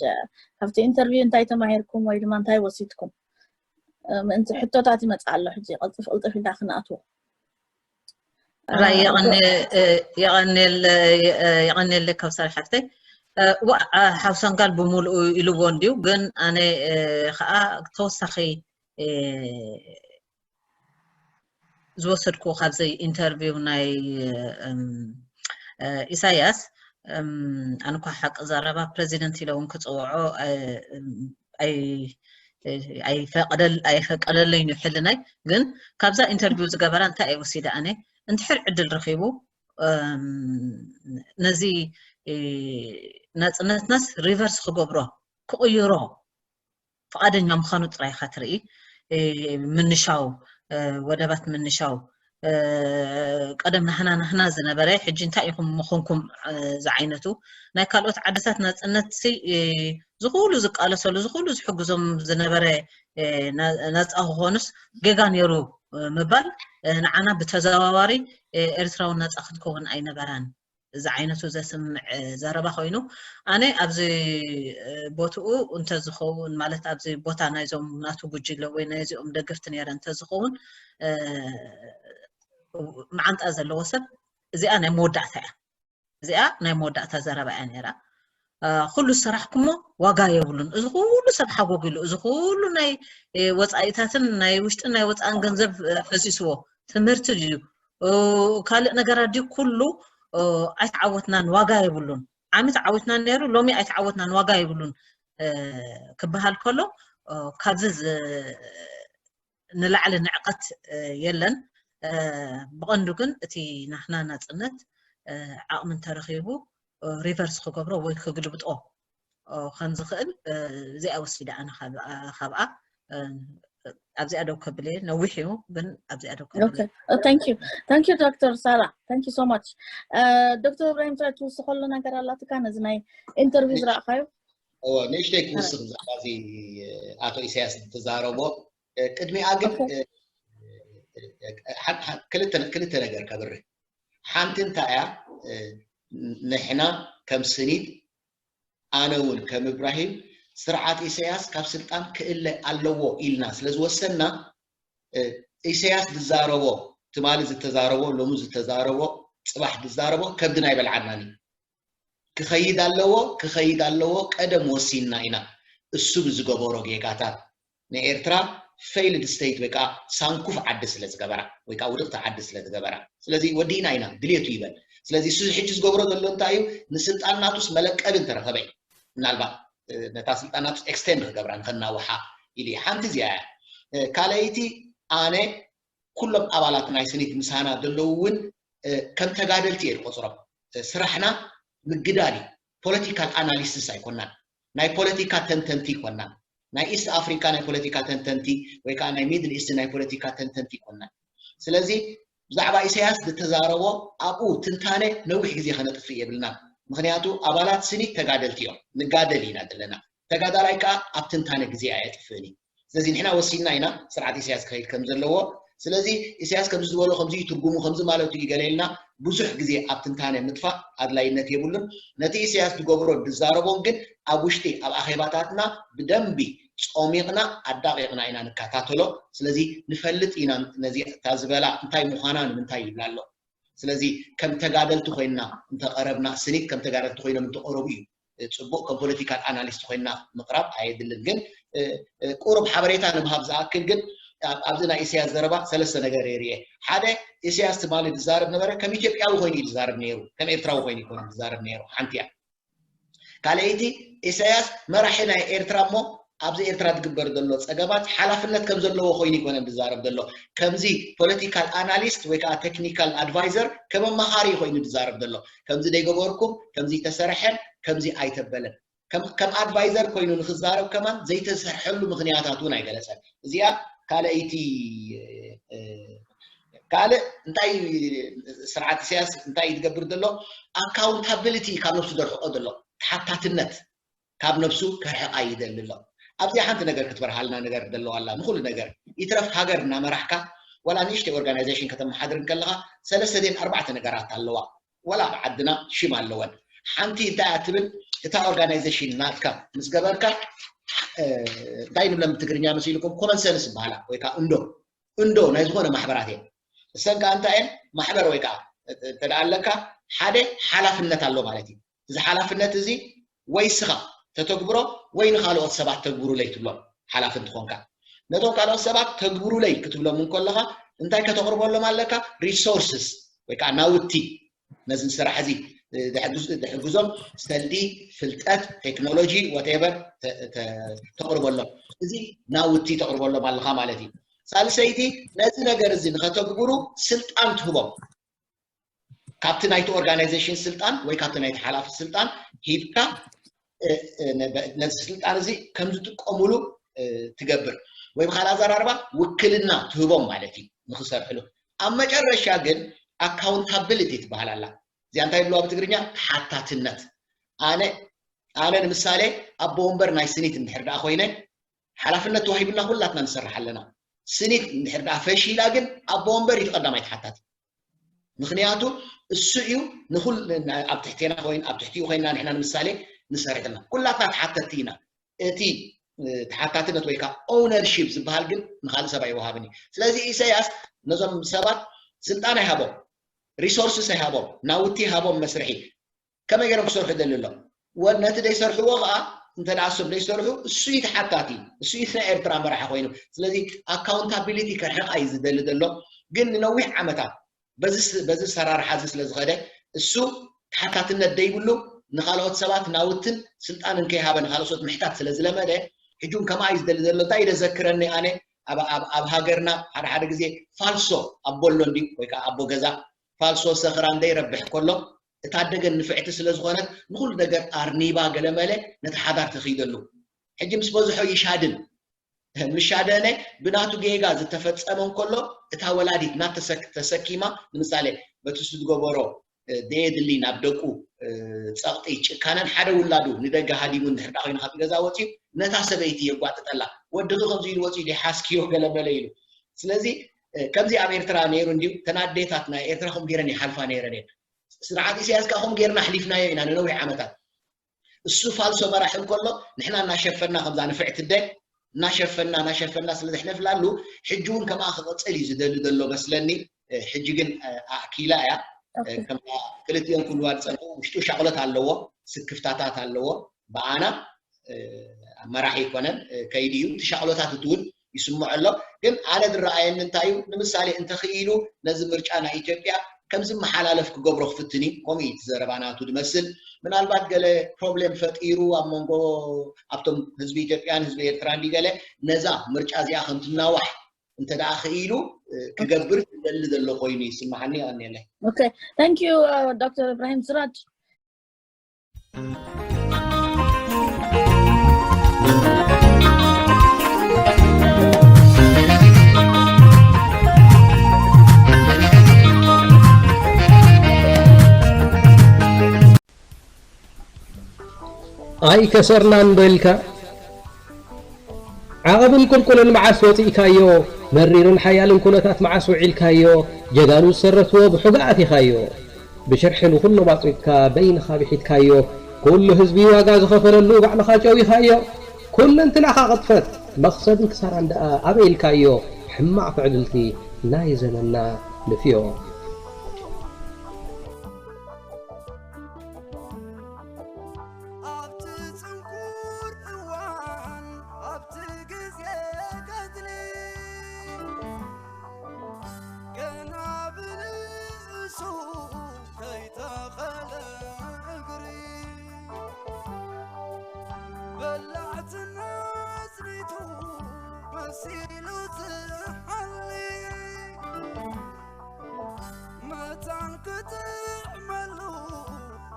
ካብቲ ኢንተርቪው እንታይ ተማሂርኩም ወይ ድማ እንታይ ወሲድኩም? ምእንቲ ሕቶታት ይመፅእ ኣሎ ሕጂ፣ ቅልጥፍ ቅልጥፍ ኢልና ክንኣትዎ። ራይ የቐንየለ ከብሳር ሓፍተይ። ዋ ሓውሰንጋል ብምሉኡ ኢልዎ እንድዩ፣ ግን ኣነ ከዓ ተወሳኺ ዝወሰድኩ ካብዚ ኢንተርቪው ናይ ኢሳያስ፣ ኣነ እኳ ሓቂ ዘረባ ፕረዚደንት ኢለ እውን ክፅውዖ ኣይፈቀደለይን እዩ ሕልናይ። ግን ካብዛ ኢንተርቪው ዝገበራ እንታይ እየ ወሲደ ኣነ፣ እንድሕር ዕድል ረኺቡ ነዚ ናፅነትናስ ሪቨርስ ክገብሮ፣ ክቕይሮ ፍቓደኛ ምዃኑ ጥራይ ኢኻ ትርኢ። ምንሻው፣ ወደባት ምንሻው፣ ቀደም ናህና ናህና ዝነበረ ሕጂ እንታይ ኢኹም ምኾንኩም ዝዓይነቱ፣ ናይ ካልኦት ዓድታት ናፅነት ዝኹሉ ዝቃለሰሉ ዝኹሉ ዝሕግዞም ዝነበረ ነፃ ክኾኑስ ጌጋ ነይሩ ምባል ንዓና ብተዘዋዋሪ ኤርትራዊ ነፃ ክትከውን ኣይነበራን ዝዓይነቱ ዘስምዕ ዘረባ ኮይኑ፣ ኣነ ኣብዚ ቦትኡ እንተዝኸውን፣ ማለት ኣብዚ ቦታ ናይዞም ናቱ ጉጅለ ወይ ናይዚኦም ደገፍቲ ነይረ እንተዝኸውን፣ መዓንጣ ዘለዎ ሰብ እዚኣ ናይ መወዳእታ እያ። እዚኣ ናይ መወዳእታ ዘረባ እያ ነይራ። ኩሉ ዝሰራሕኩሞ ዋጋ የብሉን። እዚ ኩሉ ሰብ ሓጎጊሉ፣ እዚ ኩሉ ናይ ወፃኢታትን ናይ ውሽጥን ናይ ወፃእን ገንዘብ ፈሲስዎ፣ ትምህርቲ ድዩ ካልእ ነገራት ድዩ፣ ኩሉ ኣይተዓወትናን፣ ዋጋ የብሉን። ዓሚ ተዓዊትና ነይሩ፣ ሎሚ ኣይተዓወትናን፣ ዋጋ የብሉን ክበሃል ከሎ፣ ካብዚ ንላዕሊ ንዕቀት የለን። ብቐንዱ ግን እቲ ናህና ናፅነት ዓቕሚ እንተረኺቡ ሪቨርስ ክገብሮ ወይ ክግልብጦ ከም ዝኽእል እዚኣ ወሲደ ኣነ ካብኣ። ኣብዚኣ ደው ከብል እየ። ነዊሕ እዩ ግን ኣብዚኣ ደው ከብል እየ። Thank you, thank you ዶክተር ሳራ, thank you so much. ዶክተር እብራሂም ስራጅ ትውስኸሉ ነገር ኣላትካ ነዚ ናይ ኢንተርቪው ዝረእኻዮ? እወ፣ ንእሽተይ ክውስኽ ብዛዕባ እዚ ኣቶ ኢሳያስ ዝተዛረቦ። ቅድሚኣ ግን ክልተ ነገር ከብርህ። ሓንቲ እንታይ እያ፣ ንሕና ከም ስኒት፣ ኣነ እውን ከም እብራሂም፣ ስርዓት ኢሳያስ ካብ ስልጣን ክእለ ኣለዎ ኢልና ስለ ዝወሰንና፣ ኢሳያስ ዝዛረቦ፣ ትማሊ ዝተዛረቦ፣ ሎሚ ዝተዛረቦ፣ ፅባሕ ዝዛረቦ ከብድና ኣይበልዓናን እዩ። ክኸይድ ኣለዎ፣ ክኸይድ ኣለዎ፣ ቀደም ወሲንና ኢና። እሱ ብዝገበሮ ጌጋታት ንኤርትራ ፌይልድ ስቴት ወይ ከዓ ሳንኩፍ ዓዲ ስለ ዝገበራ ወይ ከዓ ውድቕቲ ዓዲ ስለ ዝገበራ፣ ስለዚ ወዲእና ኢና ድልየቱ ይበል። ስለዚ እሱ ሕጂ ዝገብሮ ዘሎ እንታይ እዩ? ንስልጣን ናቱስ መለቀቢ እንተረኸበ እዩ። ምናልባት ነታ ስልጣን ናቱስ ኤክስቴንድ ክገብራ ንኸናውሓ ኢሉ እዩ። ሓንቲ እዚኣ እያ። ካልኣይቲ ኣነ ኩሎም ኣባላት ናይ ስኒት ምሳና ዘለዉ እውን ከም ተጋደልቲ እየ ዝቆፅሮም። ስራሕና ምግዳል እዩ። ፖለቲካል ኣናሊስትስ ኣይኮናን፣ ናይ ፖለቲካ ተንተንቲ ኣይኮናን። ናይ ኢስት ኣፍሪካ ናይ ፖለቲካ ተንተንቲ ወይ ከዓ ናይ ሚድል ኢስት ናይ ፖለቲካ ተንተንቲ ይኮና። ስለዚ ብዛዕባ ኢሳያስ ዝተዛረቦ ኣብኡ ትንታነ ነዊሕ ግዜ ከነጥፍእ የብልና። ምክንያቱ ኣባላት ስኒት ተጋደልቲ እዮም፣ ንጋደል ኢና ዘለና። ተጋዳላይ ከዓ ኣብ ትንታነ ግዜ ኣየጥፍእን እዩ። ስለዚ ንሕና ወሲንና ኢና ስርዓት ኢሳያስ ክኸይድ ከም ዘለዎ። ስለዚ ኢሳያስ ከምዚ ዝበሎ ከምዚ እዩ ትርጉሙ ከምዚ ማለቱ እዩ ገለ ኢልና ብዙሕ ግዜ ኣብ ትንታነ ምጥፋእ ኣድላይነት የብሉን። ነቲ ኢሳያስ ዝገብሮ ዝዛረቦን ግን ኣብ ውሽጢ ኣብ ኣኼባታትና ብደንቢ ጾሚቕና ኣዳቒቕና ኢና ንከታተሎ። ስለዚ ንፈልጥ ኢና ነዚ እታ ዝበላ እንታይ ምዃና ንምንታይ ይብላ ኣሎ። ስለዚ ከም ተጋደልቲ ኮይንና እንተቐረብና ስኒት ከም ተጋደልቲ ኮይኖም እንተቐረቡ እዩ ጽቡቕ። ከም ፖለቲካል ኣናሊስት ኮይንና ምቕራብ ኣየድልን። ግን ቁሩብ ሓበሬታ ንምሃብ ዝኣክል ግን ኣብዚ ናይ ኢሳያስ ዘረባ ሰለስተ ነገር የርእየ። ሓደ ኢሳያስ ትማሊ ዝዛረብ ነበረ ከም ኢትዮጵያዊ ኮይኑ እዩ ዝዛረብ ነይሩ፣ ከም ኤርትራዊ ኮይኑ ይኮነ ዝዛረብ ነይሩ። ሓንቲ እያ። ካልኣይቲ ኢሳያስ መራሒ ናይ ኤርትራ እሞ ኣብዚ ኤርትራ ዝግበር ዘሎ ጸገማት ሓላፍነት ከም ዘለዎ ኮይኑ ይኮነ ዝዛረብ ዘሎ። ከምዚ ፖለቲካል ኣናሊስት ወይ ከዓ ቴክኒካል ኣድቫይዘር ከም ኣማኻሪ ኮይኑ ዝዛረብ ዘሎ። ከምዚ ደይገበርኩም፣ ከምዚ ተሰረሐን ከምዚ ኣይተበለን። ከም ኣድቫይዘር ኮይኑ ንክዛረብ ከማን ዘይተሰርሐሉ ምክንያታት እውን ኣይገለጸን። እዚኣ ካልኣይቲ ካልእ እንታይ ስርዓት ኢሳያስ እንታይ እዩ ዝገብር ዘሎ? ኣካውንታብሊቲ ካብ ነብሱ ዘርሕቆ ዘሎ፣ ተሓታትነት ካብ ነብሱ ከርሕቃ ይደሊ ኣሎ። ኣብዚኣ ሓንቲ ነገር ክትበርሃልና ነገር ዘለዋ ኣላ። ንኩሉ ነገር ይትረፍ ሃገር እናመራሕካ ዋላ ንእሽተይ ኦርጋናይዜሽን ከተመሓድር ከለካ ሰለስተ ደን ኣርባዕተ ነገራት ኣለዋ። ዋላ ኣብ ዓድና ሽም ኣለወን። ሓንቲ እንታይ እያ ትብል? እታ ኦርጋናይዜሽን ናትካ ምስ ገበርካ እንታይ ንብለን ብትግርኛ መሲልኩም ኮመን ሰንስ ይበሃላ ወይ ከዓ እንዶ እንዶ ናይ ዝኾነ ማሕበራት እየን። እሰን ከዓ እንታይ እየን? ማሕበር ወይ ከዓ እንተ ኣለካ ሓደ ሓላፍነት ኣሎ ማለት እዩ። እዚ ሓላፍነት እዚ ወይ ስኻ ተተግብሮ ወይ ንካልኦት ሰባት ተግብሩለይ ትብሎም ሓላፊ እንትኾንካ። ነቶም ካልኦት ሰባት ተግብሩለይ ክትብሎም እንከለኻ እንታይ ከተቕርበሎም ኣለካ? ሪሶርስስ ወይ ከዓ ናውቲ ነዚ ስራሕ እዚ ዝሕግዞም ሰልዲ፣ ፍልጠት፣ ቴክኖሎጂ ወቴቨር ተቕርበሎም። እዚ ናውቲ ተቕርበሎም ኣለኻ ማለት እዩ። ሳልሰይቲ ነዚ ነገር እዚ ንኸተግብሩ ስልጣን ትህቦም። ካብቲ ናይቲ ኦርጋናይዜሽን ስልጣን ወይ ካብቲ ናይቲ ሓላፊ ስልጣን ሂብካ ነዚ ስልጣን እዚ ከም ዝጥቀሙሉ ትገብር ወይ ብካልእ ኣዘራርባ ውክልና ትህቦም ማለት እዩ ንክሰርሕሉ። ኣብ መጨረሻ ግን ኣካውንታብሊቲ ትበሃል ኣላ። እዚኣ እንታይ ይብልዋ ብትግርኛ? ተሓታትነት። ኣነ ኣነ ንምሳሌ ኣቦ ወንበር ናይ ስኒት እንድሕር ደኣ ኮይነ ሓላፍነት ተዋሂቡና ኩላትና ንሰርሕ ኣለና። ስኒት እንድሕር ደኣ ፈሺላ ግን ኣቦ ወንበር እዩ ቀዳማይ ተሓታቲ። ምክንያቱ እሱ እዩ ንኩል ኣብ ትሕቴና ኮይን ኣብ ትሕቲኡ ኮይንና ንሕና ንምሳሌ ንሰርሕ ዘለና ኩላትና ተሓተቲ ኢና። እቲ ተሓታትነት ወይ ከዓ ኦውነርሺፕ ዝበሃል ግን ንካልእ ሰብ ኣይወሃብን እዩ። ስለዚ ኢሳያስ ነዞም ሰባት ስልጣን ኣይሃቦም፣ ሪሶርስስ ኣይሃቦም፣ ናውቲ ሃቦም መስርሒ ከመይ ገይሮም ክሰርሑ ደሊ ኣሎ? ነቲ ደይሰርሕዎ ከዓ እንተ ደኣ እሶም ደይሰርሑ እሱ እዩ ተሓታቲ፣ እሱ እዩ ናይ ኤርትራ መራሒ ኮይኑ። ስለዚ ኣካውንታቢሊቲ ከርሕቕ እዩ ዝደሊ ዘሎ። ግን ንነዊሕ ዓመታት በዚ ሰራርሓ እዚ ስለ ዝኸደ እሱ ተሓታትነት ደይብሉ ንካልኦት ሰባት ናውትን ስልጣንን ከይሃበ ንካልኦት ምሕታት ስለ ዝለመደ ሕጂ እውን ከምኣ እዩ ዝደሊ ዘሎ። እንታይ እዩ ዘክረኒ ኣነ ኣብ ሃገርና ሓደ ሓደ ግዜ ፋልሶ ኣቦ ኣሎ እንዲ ወይ ከዓ ኣቦ ገዛ ፋልሶ ሰኽራን ደይረብሕ ከሎ እታ ደገን ንፍዕቲ ስለ ዝኾነት ንኹሉ ነገር ኣርኒባ ገለመለ ነቲ ሓዳር ተኺደሉ። ሕጂ ምስ በዝሖ ይሻድን። ምስ ሻደነ ብናቱ ጌጋ ዝተፈጸመ እንከሎ እታ ወላዲት ናት ተሰኪማ ንምሳሌ በቲ ዝገበሮ ደየድሊ ናብ ደቁ ጸቕጢ ጭካነን ሓደ ውላዱ ንደገ ሃዲሙ እንድሕር ኮይኑ ካብቲ ገዛ ወፂኡ ነታ ሰበይቲ የጓጥጠላ። ወድኺ ከምዚ ኢሉ ወፂኡ ዲሓስክዮ ገለመለ ኢሉ። ስለዚ ከምዚ ኣብ ኤርትራ ነይሩ እንዲዩ ተናዴታት ናይ ኤርትራ ከም ገይረን ይሓልፋ ነይረን እየን። ስርዓት ኢሳያስ ከዓ ከም ጌርና ኣሕሊፍናዮ ኢና ንነዊሕ ዓመታት። እሱ ፋልሶ መራሒ እንከሎ ንሕና እናሸፈና ከምዛ ንፍዕቲ ኣደ እናሸፈና እናሸፈና ስለ ዘሕለፍላሉ ሕጂ እውን ከምኣ ክቕፅል እዩ ዝደሊ ዘሎ መስለኒ። ሕጂ ግን ኣእኪላ እያ። ከምዛ ክልቲኦም ክብልዋ ዝፀንሑ ውሽጡ ሻቕሎት ኣለዎ፣ ስክፍታታት ኣለዎ። ብኣና መራሒ ይኮነን ከይዲ እዩ። እቲ ሻቕሎታት እቲ እውን ይስምዖ ኣሎ። ግን ኣነ ዝረኣየኒ እንታይ እዩ? ንምሳሌ እንተኽኢሉ ነዚ ምርጫ ናይ ኢትዮጵያ ከም ዝመሓላለፍ ክገብሮ ክፍትን እዩ። ከምኡ እዩ እቲ ዘረባ ናቱ ዝመስል። ምናልባት ገለ ፕሮብሌም ፈጢሩ ኣብ መንጎ ኣብቶም ህዝቢ ኢትዮጵያን ህዝቢ ኤርትራ እንዲ ገለ ነዛ ምርጫ እዚኣ ከም ትናዋሕ እንተ ደኣ ክኢሉ ክገብር ዝደሊ ዘሎ ኮይኑ ይስምዓኒ። ይቐንየለይ። ኦኬ፣ ታንክ ዩ ዶክተር እብራሂም ስራጅ። ኣይከሰርናን ዶ ኢልካ? ዓቐብን ቁልቁልን መዓስ ወጺእካዮ? መሪርን ሓያልን ኩነታት መዓስ ውዒልካዮ? ጀጋኑ ዝሰረትዎ ብሑጋ ኣቲኻዮ። ብሽርሒ ንኹሎም ኣጽዊትካ በይንኻ ብሒትካዮ። ኩሉ ህዝቢ ዋጋ ዝኸፈለሉ ባዕልኻ ጨዊኻዮ። ኩለንትናኻ ቅጥፈት፣ መኽሰብን ክሳራን ደኣ ኣበይ ኢልካዮ? ሕማቕ ትዕድልቲ ናይ ዘመንና ንፍዮ። ኣብቲ ጽንኩር እዋን፣ ኣብቲ ግዜ ገድሊ፣ ገና ብርእሱ ከይተኸለ እግሪ፣ በላዕትና ኣጽኒቱ መሲሉ ዝሓሊ፣ መታን ክጥዕመሉ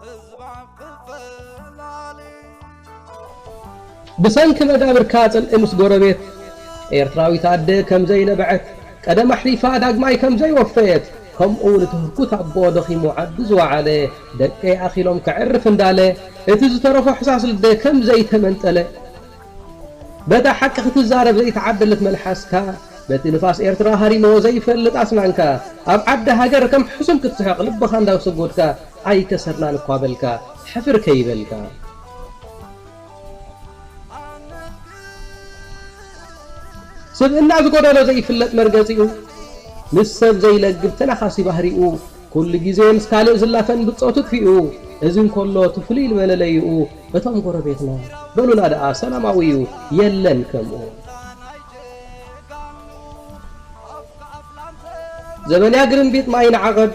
ህዝባ ክፈላለ። ብሰንኪ መዳብርካ ጽልኢ ምስ ጎረቤት፣ ኤርትራዊት ኣደ ከም ዘይነበዐት፣ ቀደም ኣሕሊፋ ዳግማይ ከም ዘይወፈየት፣ ከምኡ ንትህርኩት ኣቦ ደኺሙ ዓዲ ዝወዓለ፣ ደቀይ ኣኺሎም ከዕርፍ እንዳለ፣ እቲ ዝተረፎ ሕሳስ ልደ ከም ዘይተመንጠለ፣ በታ ሓቂ ክትዛረብ ዘይተዓደለት መልሓስካ፣ በቲ ንፋስ ኤርትራ ሃሪሞ ዘይፈልጥ ኣስናንካ፣ ኣብ ዓዲ ሃገር ከም ሕሱም ክትስሕቕ ልብኻ እንዳሰጎድካ፣ ኣይከሰርናን እኳ በልካ፣ ሕፍር ከይበልካ። ስብእና ዝጎደሎ ዘይፍለጥ መርገጺኡ፣ ምስ ሰብ ዘይለግብ ተናኻሲ ባህሪኡ፣ ኩሉ ግዜ ምስ ካልእ ዝላፈን ብጾቱ ጥፊኡ፣ እዚ እንከሎ እቲ ፍሉይ መለለይኡ፣ እቶም ጎረቤትና በሉና ደኣ ሰላማዊ እዩ፣ የለን ከምኡ። ዘበንያ ግርምቢጥ ማይ ንዓቐብ፣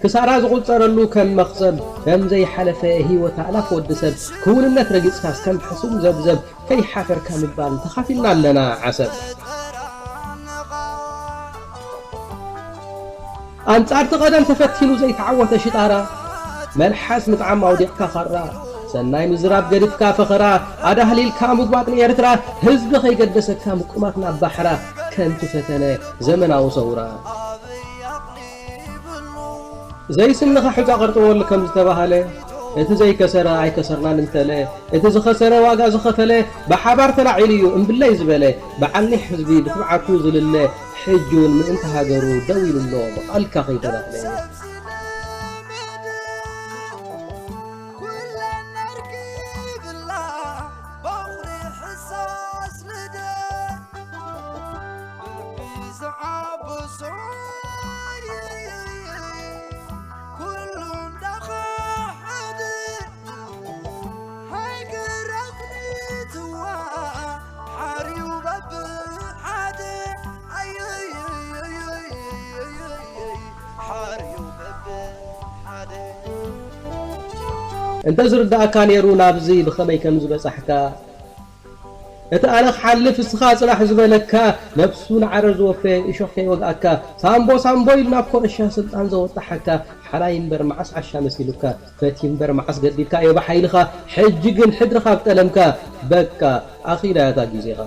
ክሳራ ዝቑጸረሉ ከም መኽሰብ፣ ከም ዘይሓለፈ ህይወት ኣእላፍ ወዲ ሰብ፣ ክውንነት ረጊጽካስ ከም ሕሱም ዘብዘብ፣ ከይሓፈርካ ምባል ተኻፊልና ኣለና ዓሰብ። ኣንጻርቲ ቀደም ተፈቲኑ ዘይተዓወተ ሽጣራ፣ መልሓስ ምጥዓም ኣውዲቕካ ኻራ፣ ሰናይ ምዝራብ ገዲፍካ ፈኸራ፣ ኣዳህሊልካ ምጉባጥ ንኤርትራ፣ ህዝቢ ከይገደሰካ ምቁማት ናብ ባሕራ፣ ከንቱ ፈተነ ዘመናዊ ሰውራ። ዘይስንኻ ሑጻ ቅርጥወሉ ከም ዝተባህለ፣ እቲ ዘይከሰረ ኣይከሰርናን እንተለ፣ እቲ ዝኸሰረ ዋጋ ዝኸፈለ፣ ብሓባር ተላዒሉ እዩ እምብለይ ዝበለ፣ በዓል ኒሕ ህዝቢ ብትብዓቱ ዝልለ፣ ሕጂ እውን ምእንቲ ሃገሩ ደው ኢሉ ኣሎ ብቓልካ ከይተባህለ። ኩለን ነርኪብላ ባሕሪ ሕሳስ ልደ ብዝዓበሶ ኩሉ እንዳኸሓደ ሃይገራፍኒትዋ ሓርዩ በብሓደ ኣየየየየየየየ ሓርዩ በብሓደ። እንተ ዝርዳእካ ነይሩ ናብዚ ብኸመይ ከም ዝበጻሕካ፣ እቲ ኣነ ክሓልፍ እስኻ ጽናሕ ዝበለካ፣ ነብሱ ንዓረር ዝወፈየ እሾኽ ከይወግኣካ፣ ሳምቦ ሳምቦ ኢሉ ናብ ኮረሻ ስልጣን ዘወጣሓካ፣ ሓላይ እምበር መዓስ ዓሻ መሲሉካ፣ ፈትዩ እምበር መዓስ ገዲድካዮ ብሓይልኻ፣ ሕጂ ግን ሕድርኻ ኣብ ጠለምካ፣ በቃ ኣኺላያ እታ ግዜኻ።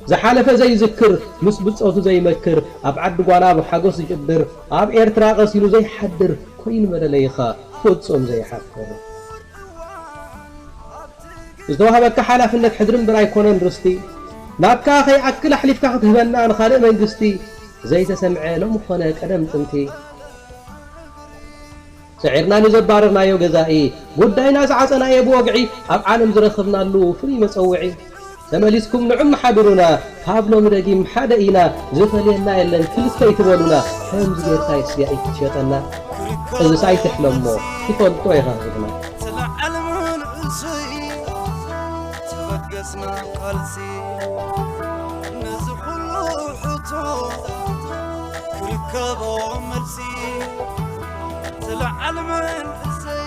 ዝሓለፈ ዘይዝክር፣ ምስ ብጾቱ ዘይመክር፣ ኣብ ዓዲ ጓና ብሓጎስ ዝጭድር፣ ኣብ ኤርትራ ቀሲኑ ዘይሓድር፣ ኮይኑ መለለይኻ፣ ፍጹም ዘይሓፍር። ዝተዋህበካ ሓላፍነት ሕድሪ እምበር ኣይኮነን ርስቲ፣ ናትካ ከይኣክል ኣሕሊፍካ ክትህበና ንኻልእ መንግስቲ፣ ዘይተሰምዐ ሎሚ ኾነ ቀደም ጥንቲ። ስዒርና ንዘባረርናዮ ገዛኢ፣ ጉዳይና ዝዓጸናዮ ብወግዒ፣ ኣብ ዓለም ዝረኸብናሉ ፍሉይ መጸውዒ። ተመሊስኩም ንዑ መሓድሩና፣ ካብ ሎሚ ደጊም ሓደ ኢና፣ ዝፈልየና የለን ክልተ ኣይትበሉና፣ ከምዚ ጌርካ እስያ ኣይትሸጠና። እዝስ ኣይትሕለሞ፣ ትፈልጦ ኢኻ ህዝብና። ትልዓል መንእሰይ፣ ተበገስና ቃልሲ፣ ነዚ ኩሉ ሕቶ ክርከቦ መልሲ። ትልዓል መንእሰይ፣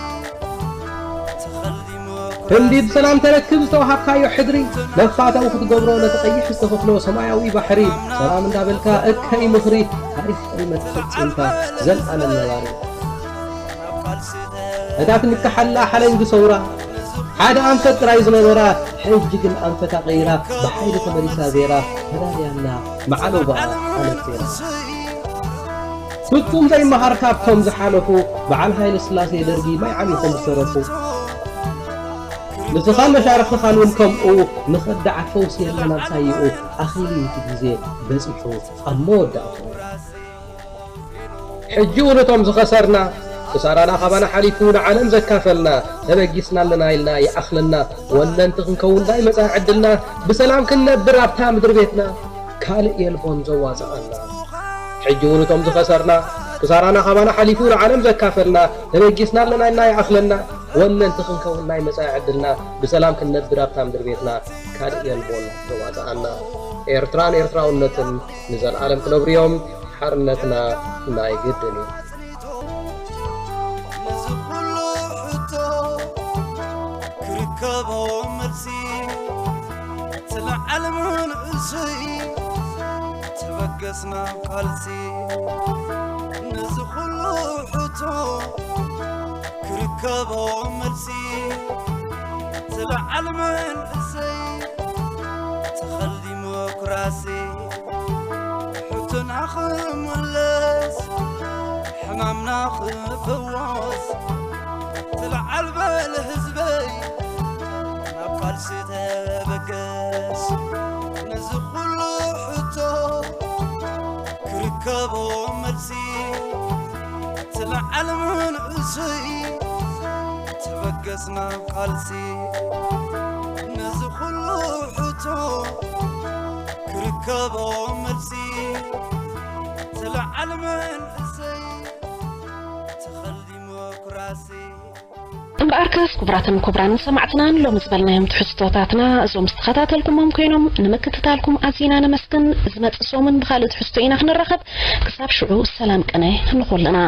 ተኸል ዲሞክራሲ። ህንዲ ብሰላም ተረክብ ዝተዋሃብካዮ ሕድሪ፣ መፋተዊ ክትገብሮ ነቲ ቀይሕ ዝተኸፍሎ ሰማያዊ ባሕሪ። ሰላም እንዳበልካ እከይ ምኽሪ፣ ታሪኽ ጥልመት ፈጺምካ ዘልኣለም ነባሪ። እታ ትምክሓላ ሓለንጊ ሰውራ፣ ሓደ ኣንፈት ጥራይ ዝነበራ፣ ሕጂ ግን ኣንፈታ ቀይራ፣ ብሓይሊ ተመሊሳ ዜራ፣ ተዳልያና መዓለውባኣ ዓመት ዜራ። ፍጹም ዘይመሃር ካብቶም ዝሓለፉ፣ በዓል ሃይለ ስላሴ ደርጊ ማይ ዓሚኾም ዝተረፉ። ንስኻን መሻርኽትኻን እውን ከምኡ፣ ንኸዳዕ ፈውሲ የለን ኣብ ሳይኡ፣ ኣኺሉ እቲ ግዜ በጺሑ ኣብ መወዳእትኡ። ሕጂ እውን እቶም ዝኸሰርና፣ ክሳራና ካባና ሓሊፉ ንዓለም ዘካፈልና፣ ተበጊስና ኣለና ኢልና ይኣኽለና፣ ወነንቲ ክንከውን ናይ መጻኢ ዕድልና፣ ብሰላም ክንነብር ኣብታ ምድሪ ቤትና፣ ካልእ የልቦን ዘዋጽኣና። ሕጂ እውን እቶም ዝኸሰርና፣ ክሳራና ካባና ሓሊፉ ንዓለም ዘካፈልና፣ ተበጊስና ኣለና ኢልና ይኣኽለና፣ ወነንቲ ክንከውን ናይ መጻኢ ዕድልና፣ ብሰላም ክንነብር ኣብታ ምድሪ ቤትና፣ ካልእ የልቦን ዘዋጽኣና። ኤርትራን ኤርትራውነትን ንዘለኣለም ክነብሩ እዮም። ሓርነትና ናይ ግድን እዩ። ነዚ ኩሉ ሕቶ ክርከቦ መልሲ፣ ትለዓል መንእሰይ ተበገስና ቃልሲ። ነዚ ኩሉ ሕቶ ክርከቦ መልሲ፣ ትለዓል መንእሰይ ተኸል ዲሞክራሲ። ሕቶና ክምለስ፣ ሕማምና ክፍወስ፣ ትለዓል በል ህዝበይ፣ ናብ ቃልሲ ተበገስ። ነዚ ኩሉ ሕቶ ክርከቦ መልሲ፣ ትለዓል መንእሰይ፣ ተበገስ ናብ ቃልሲ። ነዚ ኩሉ ሕቶ ክርከቦ መልሲ፣ ትለዓል መንእሰይ፣ ተኸል ዲሞክራሲ። እምበኣርከስ ክቡራትን ክቡራን ሰማዕትና፣ ንሎሚ ዝበልናዮም ትሕዝቶታትና እዞም ዝተኸታተልኩሞም ኮይኖም፣ ንምክትታልኩም ኣዚና ነመስግን። ዝመጽእ ሰሙን ብኻልእ ትሕዝቶ ኢና ክንራኸብ። ክሳብ ሽዑ ሰላም ቅነ ንኹልና።